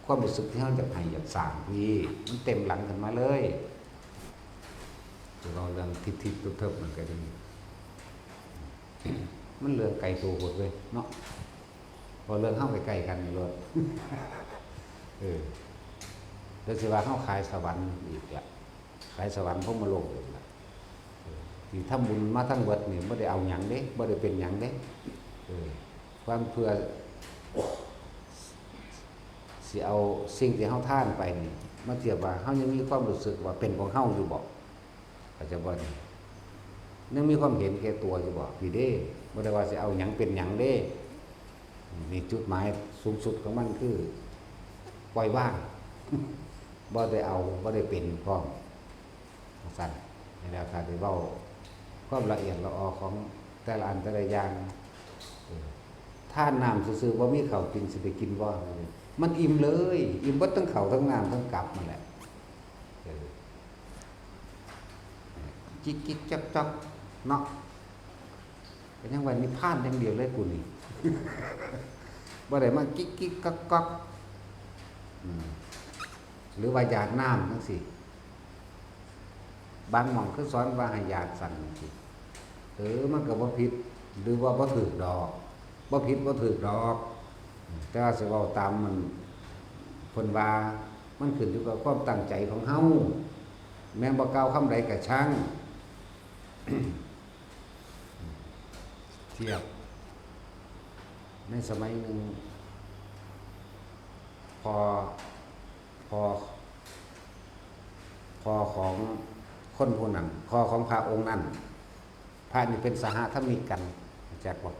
ความรู้สึกที่เฮาอยากให้อยากสร้างพี่ มันเต็มหลังกันมาเลย สิเว้าเรื่องทิพย์ๆเทิบๆนั่นก็ดี มันเรื่องไกลโตโพดเว้ยเนาะ เพราะเรื่องเฮาใกล้ๆกันนี่โลด เออ เดี๋ยวสิว่าเฮาขายสวรรค์อีกละ ขายสวรรค์พรหมโลกอีกละ เออ ที่ทำบุญมาทั้งเบิดนี่บ่ได้เอาหยังเด้ บ่ได้เป็นหยังเด้ เออ ความเพื่อ สิเอาสิ่งที่เฮาทานไปนี่ มาเทียบว่าเฮายังมีความรู้สึกว่าเป็นของเฮาอยู่บ่? เข้าใจบ่นี่? ยังมีความเห็นแก่ตัวอยู่บ่? พี่เด้ บ่ได้ว่าสิเอาหยังเป็นหยังเด้ นี่จุดหมายสูงสุดของมันคือปล่อยวาง บ่ได้เอา บ่ได้เป็นพร้อม จั่งซั้น นี่แหละค่ะ ที่เว้าความละเอียดละออของแต่ละอันแต่ละอย่าง เออ ทานน้ำซื่อๆ บ่มีข้าวกินสิไปกินบ่? มันอิ่มเลย อิ่มเบิดทั้งข้าวทั้งน้ำทั้งกับนั่นแหละ เออ จิกจิกจอกจอกเนาะ ก็ยังว่านิพพานอย่างเดียวเลยกูนี่ บ่ได้มาจิกจิกก๊อกก๊อก อืม หรือว่าหยาดน้ำจั่งซี้ บางหม่องคือสอนว่าให้หยาดสั่นจั่งซี้ เออ มันก็บ่ผิด หรือว่าบ่ถูกดอก บ่ผิดบ่ถูกดอก แต่ว่าสิเว้าตามมัน เพิ่นว่ามันขึ้นอยู่กับความตั้งใจของเฮา แม้นบ่กล่าวคำใดก็ช่าง เทียบ ในสมัยหนึ่ง พ่อ พ่อ พ่อของคนผู้นั้น พ่อของพระองค์นั้น พระนี่เป็นสหธรรมิกกัน รู้จักบ่?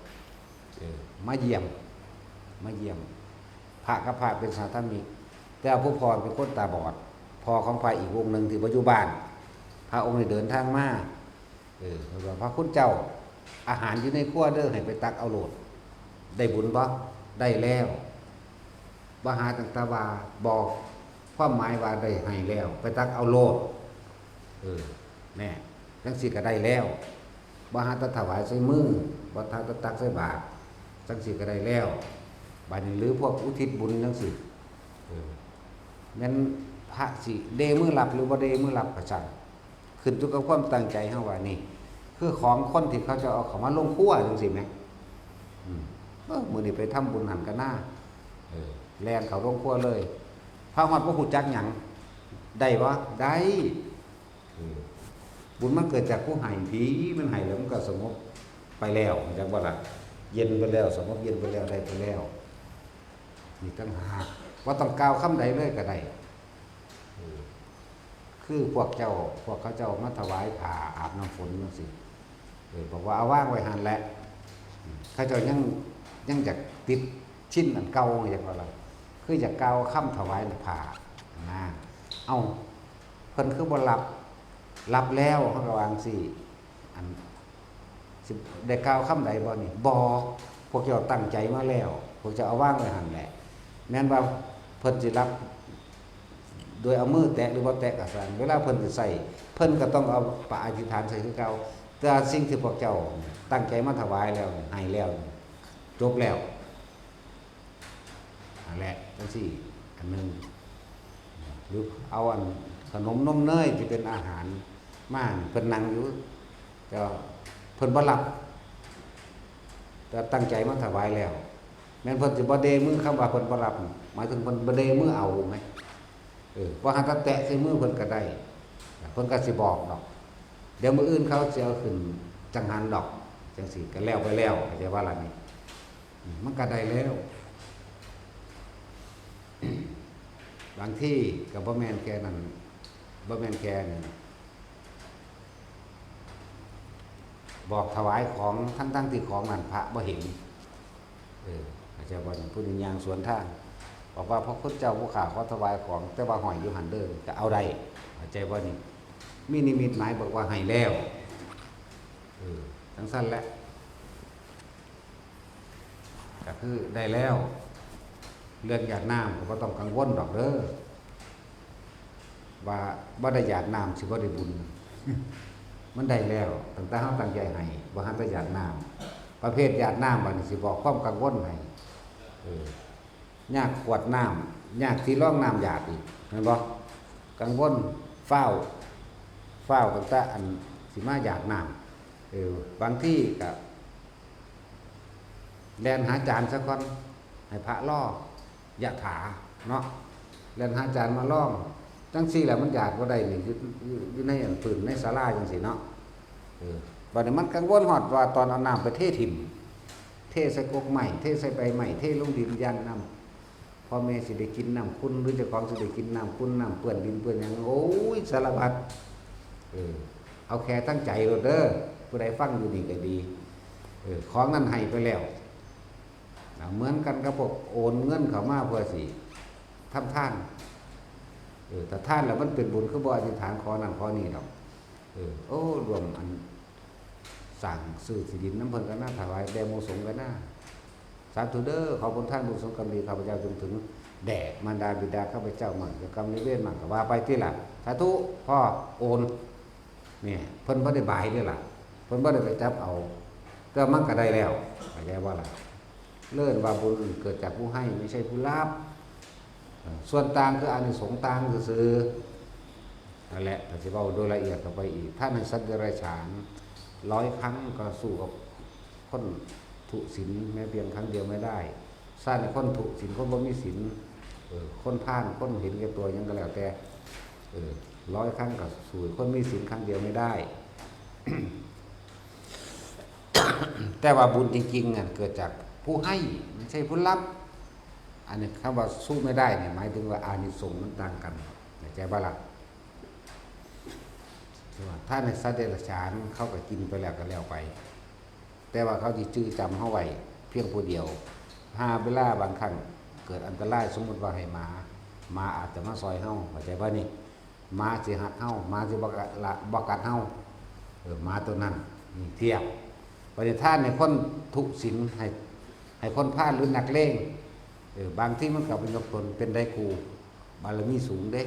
เออ มาเยี่ยม มาเยี่ยม พระกับพระเป็นสหธรรมิก แต่ผู้พ่อเป็นคนตาบอด พ่อของพระอีกองค์หนึ่งที่บ่อยู่บ้าน พระองค์นี้เดินทางมา เออ เพิ่นว่า "พระคุณเจ้า อาหารอยู่ในครัวเด้อ ให้ไปตักเอาโลด ได้บุญบ่?" "ได้แล้ว" บ่หาตั้งแต่ว่าบอก ความหมายว่าได้ให้แล้ว ไปตักเอาโลด เออ แน่ จั่งซี้ก็ได้แล้ว บ่หาแต่ถวายใส่มือ บ่หาแต่ตักใส่บาตร จั่งซี้ก็ได้แล้ว บาดนี้หรือพวกอุทิศบุญจั่งซี้ เออ แม่นพระสิเดมือรับหรือบ่เดมือรับก็ช่าง ขึ้นอยู่กับความตั้งใจเฮาว่านี่ คือของคนที่เขาจะเอาเข้ามาลงครัวจั่งซี้แหม อืม เออ มื้อนี้ไปทำบุญหั่นกะนา เออ แล่นเข้าลงครัวเลย พระฮอดบ่ฮู้จักหยัง ได้บ่? ได้ เออ บุญมันเกิดจากผู้ให้ ผีมันให้แล้วมันก็สงบไปแล้ว จักบ่ล่ะ เย็นไปแล้ว สงบเย็นไปแล้ว ได้ไปแล้ว นี่ต่างหาก บ่ต้องกล่าวคำใดเลยก็ได้ เออ คือพวกเจ้า พวกเขาเจ้ามาถวายผ้าอาบน้ำฝนจั่งซี้ เออ บอกว่าเอาวางไว้หั่นแหละ อืม เขาเจ้ายัง ยังอยากติดชินอันเก่า อยากว่าล่ะ คืออยากกล่าวคำถวายผ้านะ เอ้า เพิ่นคือบ่รับ รับแล้ว เฮาก็ว่าจั่งซี้ อัน สิได้กล่าวคำใดบ่นี่? บ่ พวกเจ้าตั้งใจมาแล้ว พวกเจ้าเอาวางไว้หั่นแหละ แม้นว่าเพิ่นสิรับโดยเอามือแตะหรือบ่แตะก็ซ่าง เวลาเพิ่นสิใช้ เพิ่นก็ต้องเอาปะอธิษฐานใส่คือเก่า แต่สิ่งที่พวกเจ้าตั้งใจมาถวายแล้ว ให้แล้ว จบแล้ว นั่นแหละ จั่งซี้ อันหนึ่ง หรือเอาอันขนมนมเนยที่เป็นอาหารมา เพิ่นนั่งอยู่ แต่ว่าเพิ่นบ่รับ แต่ตั้งใจมาถวายแล้ว แม่นเพิ่นสิบ่เดมือ คำว่าเพิ่นบ่รับนี่ หมายถึงเพิ่นบ่เดมือเอาไหม เออ บ่หันแต่แตะใส่มือเพิ่นก็ได้ เพิ่นก็สิบอกดอก เดี๋ยวมื้ออื่นเขาสิเอาขึ้นจังหันดอก จังซี่ก็แล้วไปแล้ว เข้าใจว่าล่ะนี่ อืม มันก็ได้แล้ว บางทีก็บ่แม่นแค่นั้น บ่แม่นแค่นั้น บอกถวายของ ทั้งๆที่ของนั้นพระบ่เห็น เออ เข้าใจบ่นี่ ผู้หนึ่งย่างสวนทาง บอกว่า "พระคุณเจ้าผู้ข้าขอถวายของ แต่ว่าห้อยอยู่หั่นเด้อ" ก็เอาได้ เข้าใจบ่นี่ มีนิมิตหมายบอกว่าให้แล้ว เออ จังซั่นแหละ ก็คือได้แล้ว เรื่องหยาดน้ำก็บ่ต้องกังวลดอกเด้อ ว่าบ่ได้หยาดน้ำสิบ่ได้บุญ มันได้แล้ว ตั้งแต่เฮาตั้งใจให้ บ่หันแต่หยาดน้ำ ประเภทหยาดน้ำบัดนี้สิบอกความกังวลให้ เออ ยากขวดน้ำ ยากที่รองน้ำหยาดอีก แม่นบ่ กังวล ฟ้าว ฟ้าวตั้งแต่อันสิมาหยาดน้ำ เออ บางทีก็ แล่นหาจานซะก่อน ให้พระรอ ยะถา เนาะ แล่นหาจานมาลอง จังซี่แหละมันหยาดบ่ได้นี่ อยู่ อยู่ อยู่ในอันพื้นในศาลาจังซี่เนาะ เออ บัดนี้มันกังวลฮอดว่าตอนเอาน้ำไปเทถิ่ม เทใส่กกไม้ เทใส่ใบไม้ เทลงดิน ย่านน้ำ พ่อแม่สิได้กินน้ำขุ่น หรือเจ้าของสิได้กินน้ำขุ่น น้ำเปื้อนดินเปื้อนหยัง โอ้ย สารพัด เออ เอาแค่ตั้งใจโลดเด้อ ผู้ใดฟังอยู่นี่ก็ดี เออ ของนั้นให้ไปแล้ว นะ เหมือนกันกับพวกโอนเงินเข้ามาเพื่อสิทำทาน เออ ถ้าทานแล้วมันเป็นบุญ คือบ่อธิษฐานขอนั่นขอนี่ดอก เออ โอ้ รวมอันสร้างซื้อที่ดินนำเพิ่นก็น่า ถวายแด่หมู่สงฆ์ก็น่า สาธุเด้อ ขอบุญทานบุญสงฆ์กรรมดีข้าพเจ้าจงถึงแด่มารดาบิดาข้าพเจ้ามั่ง เจ้ากรรมนายเวรมั่ง ก็ว่าไปติล่ะ สาธุ พ่อ โอน เนี่ย เพิ่นบ่ได้บายเด้อล่ะ เพิ่นบ่ได้ไปจับเอา แต่มันก็ได้แล้ว เข้าใจบ่ล่ะ เอิ้นว่าบุญเกิดจากผู้ให้ ไม่ใช่ผู้รับ เอ่อ ส่วนต่างคืออานิสงส์ต่างซื่อๆ นั่นแหละ ถ้าสิเว้าโดยละเอียดเข้าไปอีก ทานให้สัตว์เดรัจฉานร้อยครั้งก็สู้กับคนทุศีลแม้เพียงครั้งเดียวไม่ได้ ทานให้คนทุศีล คนบ่มีศีล เออ คนพาล คนเห็นแก่ตัวหยังก็แล้วแต่ เออ ร้อยครั้งก็สู้คนมีศีลครั้งเดียวไม่ได้ แต่ว่าบุญจริงๆ นั่นเกิดจากผู้ให้ ไม่ใช่ผู้รับ อันนี้คำว่าสู้ไม่ได้เนี่ย หมายถึงว่าอานิสงส์มันต่างกัน เข้าใจบ่ล่ะ ทานให้สัตว์เดรัจฉาน เขาก็กินไปแล้วก็แล้วไป แต่ว่าเขาสิจื่อจำเฮาไว้เพียงผู้เดียว หากเวลาบางครั้งเกิดอันตราย สมมุติว่าให้หมา หมาอาจจะมาซอยเฮา เข้าใจบ่นี่ หมาสิฮักเฮา หมาสิบ่กัดละ บ่กัดเฮา เออ หมาตัวนั้น นี่เทียบ บัดนี้ทานให้คนทุศีล ให้ ให้คนพาลหรือนักเลง เออ บางทีมันก็ไปยกตนเป็นได้ครู บารมีสูงเด้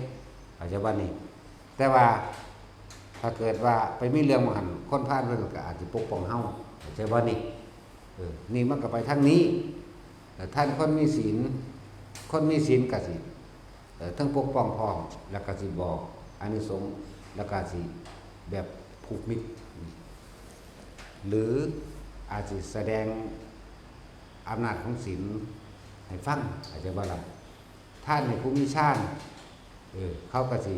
เข้าใจบ่นี่ แต่ว่าถ้าเกิดว่าไปมีเรื่องบ่หั้น คนพาลเพิ่นก็อาจสิปกป้องเฮา เข้าใจบ่นี่ เออ นี่มันก็ไปทางนี้ แต่ทานคนมีศีล คนมีศีลก็สิ เอ่อ ทั้งปกป้องพร้อม แล้วก็สิบอกอานิสงส์ แล้วก็สิแบบผูกมิตร หรืออาจสิแสดงอำนาจของศีลให้ฟัง เข้าใจบ่ล่ะ ทานให้ผู้มีฌาน เออ เขาก็สิ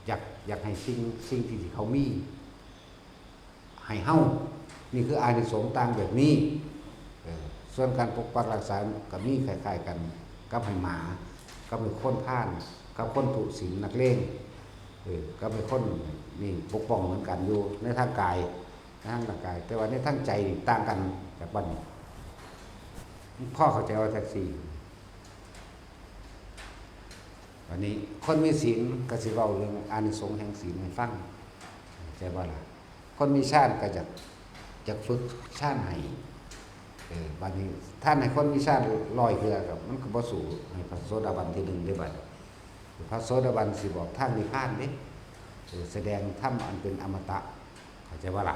อยาก อยากให้สิ่ง สิ่งที่ ที่เขามี ให้เฮา นี่คืออานิสงส์ต่างแบบนี้ เออ ส่วนการปกปักรักษาก็มีคล้ายๆกันกับให้หมา กับให้คนพาล กับคนทุศีลนักเลง เออ กับให้คนนี่ปกป้องเหมือนกันอยู่ในทางกาย ในทางร่างกาย แต่ว่าในทางใจนี่ต่างกันจากบัดนี้ พ่อเข้าใจว่าจังซี่ อันนี้คนมีศีลก็สิเว้าเรื่องอานิสงส์แห่งศีลให้ฟัง เข้าใจบ่ล่ะ คนมีฌานก็อยาก อยากฝึกฌานให้ เออ บัดนี้ทานให้คนมีฌานร้อยเทื่อก็ มันก็บ่สู้ให้พระโสดาบันทีหนึ่งเด้บัดนี้ พระโสดาบันสิบอกทางนิพพานเด้ เออ แสดงธรรมอันเป็นอมตะ เข้าใจบ่ล่ะ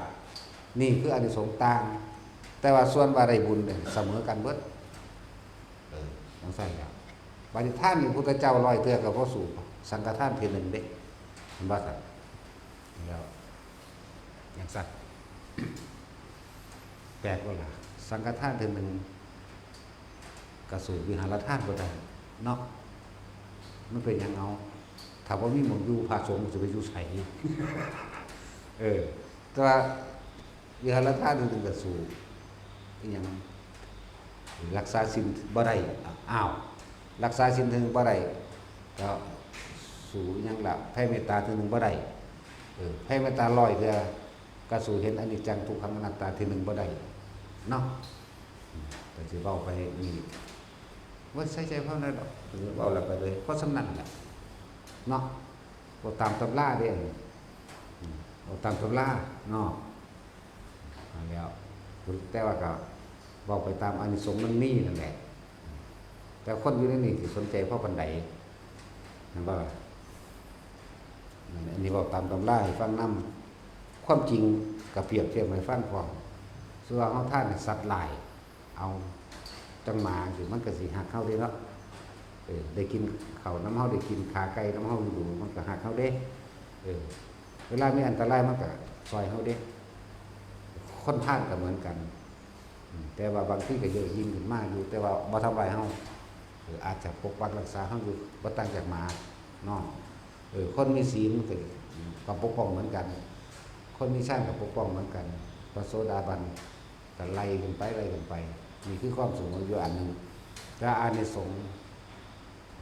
นี่คืออานิสงส์ต่าง แต่ว่าส่วนว่าได้บุญเนี่ยเสมอกันเบิด เออ จังซั่นล่ะ บัดนี้ทานนี่พุทธเจ้าร้อยเทื่อก็บ่สู้สังฆทานเทื่อหนึ่งเด้ เห็นบ่ซั่น แล้ว จังซั่น แปลกบ่ล่ะ สังฆทานเทื่อหนึ่ง ก็สู้วิหารทานบ่ได้เนาะ มันเป็นหยังเอา ถ้าบ่มีหม่องอยู่ พระสงฆ์สิไปอยู่ไส เออ แต่ว่าวิหารทานเทื่อหนึ่งก็สู้ อิหยัง รักษาศีลบ่ได้ อ้าว รักษาศีลเทื่อหนึ่งบ่ได้ ก็สู้อิหยังล่ะ แผ่เมตตาเทื่อหนึ่งบ่ได้ เออ แผ่เมตตาร้อยเทื่อ ก็สู้เห็นอนิจจังทุกขังอนัตตาเทื่อหนึ่งบ่ได้ เนาะ อืม ก็สิเว้าไปนี่ ว่าใส่ใจเว้านั่นดอก เออ เว้าแล้วก็เลย เพราะส่ำนั้นแหละ เนาะ เว้าตามตำราเด้ อืม เว้าตามตำรา เนาะ นั่นแหล้ว แต่ว่าก็เว้าไปตามอานิสงส์มันมีนั่นแหละ แต่คนอยู่ในนี่สิสนใจพอปานใด แม่นบ่ล่ะ อันนี้เว้าตามตำราให้ฟังนำ ความจริงก็เปรียบเทียบให้ฟังพร้อม ส่วนเฮาทานให้สัตว์หลาย เอาจั่งหมาจั่งซี้ มันก็สิฮักเฮาเด้เนาะ เออ ได้กินข้าวนำเฮา ได้กินขาไก่นำเฮาอยู่ มันก็ฮักเฮาเด้ เออ เวลามีอันตรายมันก็ซ่อยเฮาเด้ คนทานก็เหมือนกัน อืม แต่ว่าบางทีก็เยอะยิ่งขึ้นมาอยู่ แต่ว่าบ่ทำลายเฮา เออ อาจจะปกปักรักษาเฮาอยู่ บ่ต่างจากหมาเนาะ เออ คนมีศีลก็ ก็ปกป้องเหมือนกัน คนมีฌานก็ปกป้องเหมือนกัน พระโสดาบันก็ไล่กันไป ไล่กันไป นี่คือความสูงอยู่อันหนึ่ง แต่อานิสงส์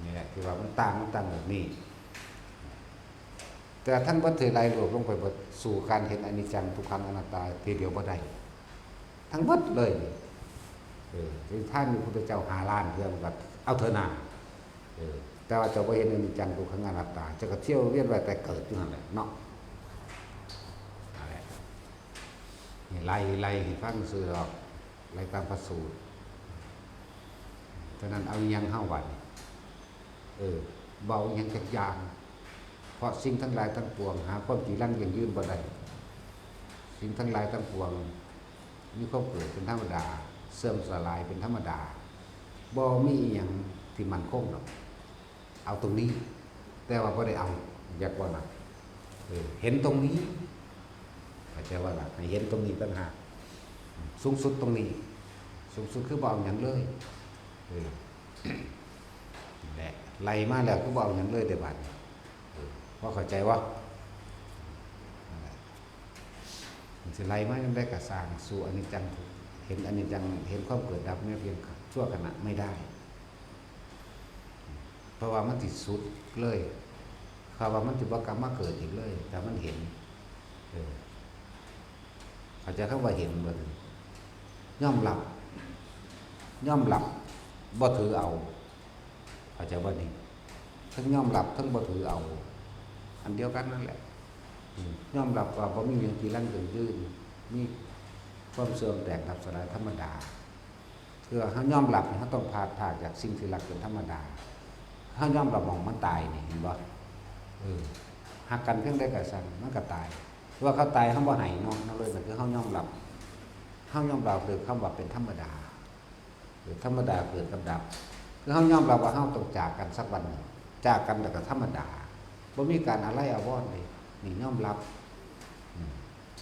นี่แหละที่ว่ามันต่าง มันต่างแบบนี้ แต่ทั้งเบิดที่ไล่รวบลงไปเบิด สู้การเห็นอนิจจังทุกขังอนัตตาทีเดียวบ่ได้ ทั้งเบิดเลยนี่ เออ ที่ท่านมีพุทธเจ้าห้าล้านเทื่อมันก็เอาเถอะนา เออ แต่ว่าเจ้าบ่เห็นอนิจจังทุกขังอนัตตา เจ้าก็เที่ยวเวียนว่ายตายเกิดอยู่หั่นแหละเนาะ นั่นแหละ นี่ไล่ ไล่ให้ฟังซื่อดอก ไล่ตามพระสูตร ฉะนั้นเอาอิหยังเฮาบัดนี้ เออ บ่เอาอิหยังจักอย่าง เพราะสิ่งทั้งหลายทั้งปวง หาความจีรังยั่งยืนบ่ได้ สิ่งทั้งหลายทั้งปวง มีความเกิดเป็นธรรมดา เสื่อมสลายเป็นธรรมดา บ่มีอิหยังที่มั่นคงดอก เอาตรงนี้ แต่ว่าบ่ได้เอา อยากว่าล่ะ เออ เห็นตรงนี้ เข้าใจว่าล่ะ ให้เห็นตรงนี้ต่างหาก สูงสุดตรงนี้ สูงสุดคือบ่เอาหยังเลย เออ นั่นแหละ ไล่มาแล้วคือบ่เอาหยังเลยเด้บาดนี้ เออ พอเข้าใจบ่ นั่นแหละ มันสิไล่มาจั่งใดก็ซ่าง สู้อนิจจังทุกข์ เห็นอนิจจัง เห็นความเกิดดับแม้เพียงชั่วขณะไม่ได้ เพราะว่ามันสิสุดเลย เขาว่ามันสิบ่กลับมาเกิดอีกเลย แต่มันเห็น เออ เข้าใจคำว่าเห็นบ่นี่ ยอมรับ ยอมรับ บ่ถือเอา เข้าใจบ่นี่ ทั้งยอมรับ ทั้งบ่ถือเอา อันเดียวกันนั่นแหละ อืม ยอมรับว่าบ่มีหยังจีรังยั่งยืน มีความเสื่อมแตกดับสลายธรรมดา คือว่าเฮายอมรับนี่เฮาต้องพลัดพรากจากสิ่งที่รักเป็นธรรมดา เฮายอมรับหม่องมันตายนี่ เห็นบ่ เออ ฮักกันเพียงใดก็ซ่าง มันก็ตาย คือว่าเขาตายเฮาบ่ให้เนาะ นั่นเลย นั่นคือเฮายอมรับ เฮายอมรับด้วยคำว่าเป็นธรรมดา เออ ธรรมดาเกิดกับดับ คือเฮายอมรับว่าเฮาต้องจากกันสักวันหนึ่ง จากกันแล้วก็ธรรมดา บ่มีการอาลัยอาวรณ์เลย นี่ยอมรับ อืม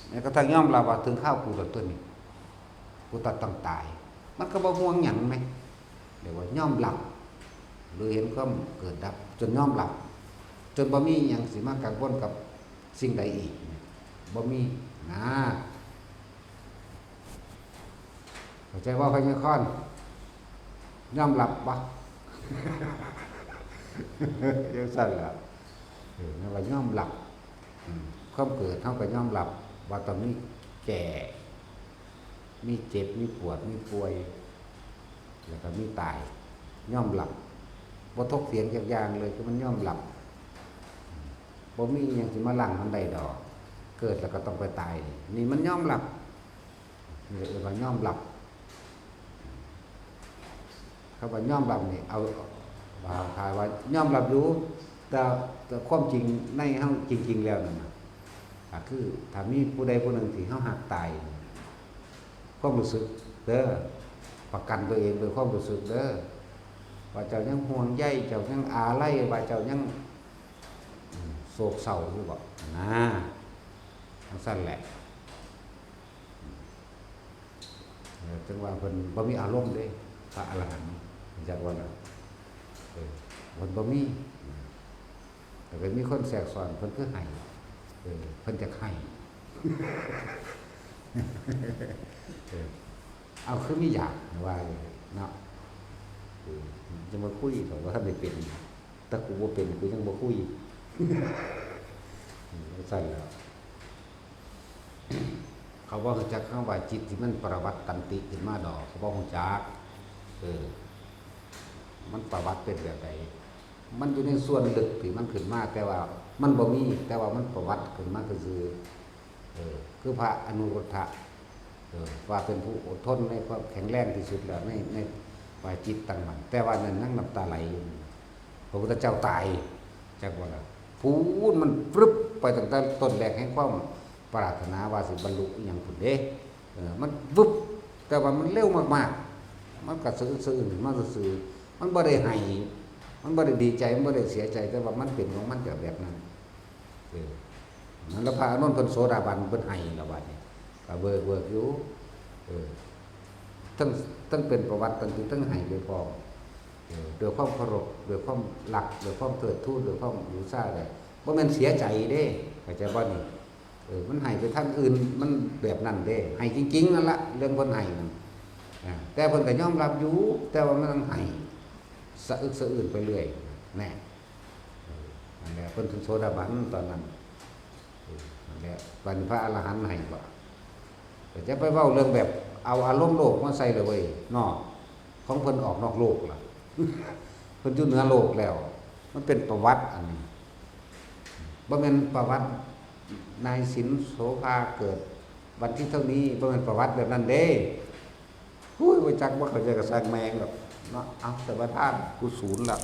แม้กระทั่งยอมรับว่าถึงคราวกูแล้วตัวนี้ กูตัดต้องตาย มันก็บ่ห่วงหยังแหม เรียกว่ายอมรับ หรือเห็นความเกิดดับ จนยอมรับ จนบ่มีหยังสิมากังวลกับสิ่งใดอีกเนี่ย บ่มีนะ เข้าใจบ่ พญาคอน ยอมรับบ่ จั่งซั่นล่ะ เออ นั่นว่ายอมรับ อืม ความเกิดเฮาก็ยอมรับว่าต้องมีแก่ มีเจ็บ มีปวด มีป่วย แล้วก็มีตาย ยอมรับ บ่ถกเถียงจักอย่างเลย คือมันยอมรับ อืม บ่มีอิหยังสิมาล้างมันได้ดอก เกิดแล้วก็ต้องไปตาย นี่มันยอมรับ นี่เอิ้นว่ายอมรับ คำว่ายอมรับนี่ เอา ว่า ถ้าว่ายอมรับอยู่ แต่ แต่ความจริงในเฮาจริงๆแล้วนั่นน่ะ ก็คือถ้ามีผู้ใดผู้หนึ่งที่เฮาฮักตาย ความรู้สึกเด้อ ประกันตัวเองด้วยความรู้สึกเด้อ ว่าเจ้ายังห่วงใย เจ้ายังอาลัย ว่าเจ้ายัง อืม โศกเศร้าอยู่บ่ นะ จั่งซั่นแหละ เออ จั่งว่าเพิ่นบ่มีอารมณ์เด้ พระอรหันต์ จักว่าล่ะ เออ เพิ่นบ่มี แต่ก็มีคนแทรกซ้อน เพิ่นคือไห้ เออ เพิ่นจักไห้ เออ เอา คือมีอยากว่าเนาะ เออ จะมาคุย แต่ว่าท่านได้เป็น แต่กูบ่เป็น กูยังบ่คุย เออ ซั่นแหล้ว เขาบ่ฮู้จักคำว่าจิตที่มันปรวัตตันติขึ้นมาดอก เขาบ่ฮู้จัก เออ มันปรวัตเป็นแบบใด มันอยู่ในส่วนลึกที่มันขึ้นมา แต่ว่ามันบ่มี แต่ว่ามันปรวัตขึ้นมาซื่อๆ เออ คือพระอนุรุทธะ เออ ว่าเป็นผู้อดทนในความแข็งแรงที่สุดแล้ว ใน ในฝ่ายจิตตั้งมั่น แต่ว่านั้นยังน้ำตาไหลอยู่ พระพุทธเจ้าตาย จักว่าล่ะ พูนมันปรึบไปตั้งแต่ต้นแรกแห่งความปรารถนาว่าสิบรรลุอหย่างพุ้นเด้ เออ มันวึบ แต่ว่ามันเร็วมากๆ มันก็สะอึกสะอื้นขึ้นมาซื่อๆ มันบ่ได้ไห้ มันบ่ได้ดีใจ มันบ่ได้เสียใจ แต่ว่ามันเป็นของมันแบบนั้น เออ นั่นละพระอานนท์เพิ่นโสดาบัน เพิ่นไห้ละบัดนี้ ก็เวิร์กเวิร์กอยู่ เออ ทั้ง ทั้งเป็นปรวัตตันติ ทั้งไห้ไปพร้อม เออ ด้วยความเคารพ ด้วยความรัก ด้วยความเทิดทูน ด้วยความบูชาได้ บ่แม่นเสียใจเด้ เข้าใจบ่นี่ เออ มันไห้ไปทางอื่น มันแบบนั้นเด้ ไห้จริงๆ นั่นละ เรื่องเพิ่นไห้นั่น อ่า แต่เพิ่นก็ยอมรับอยู่ แต่ว่ามันต้องไห้ สะอึกสะอื้นไปเรื่อย แน่ เออ นั่นแหละ เพิ่นถึงโสดาบันตอนนั้น เออ นั่นแหละ เป็นพระอรหันต์ไห้บ่ แต่จะไปเว้าเรื่องแบบเอาอารมณ์โลกมาใส่เลยเว้ย เนาะ ของเพิ่นออกนอกโลกล่ะ เพิ่นอยู่เหนือโลกแล้ว มันเป็นประวัติอันนี้ บ่แม่นประวัตินายสินโสภาเกิดวันที่เท่านี้ บ่แม่นประวัติแบบนั้นเด้ ฮู้ย บ่จัก บ่เข้าใจก็ช่างแม่งดอกเนาะ เอา แต่ว่าท่านกูศูนย์ละ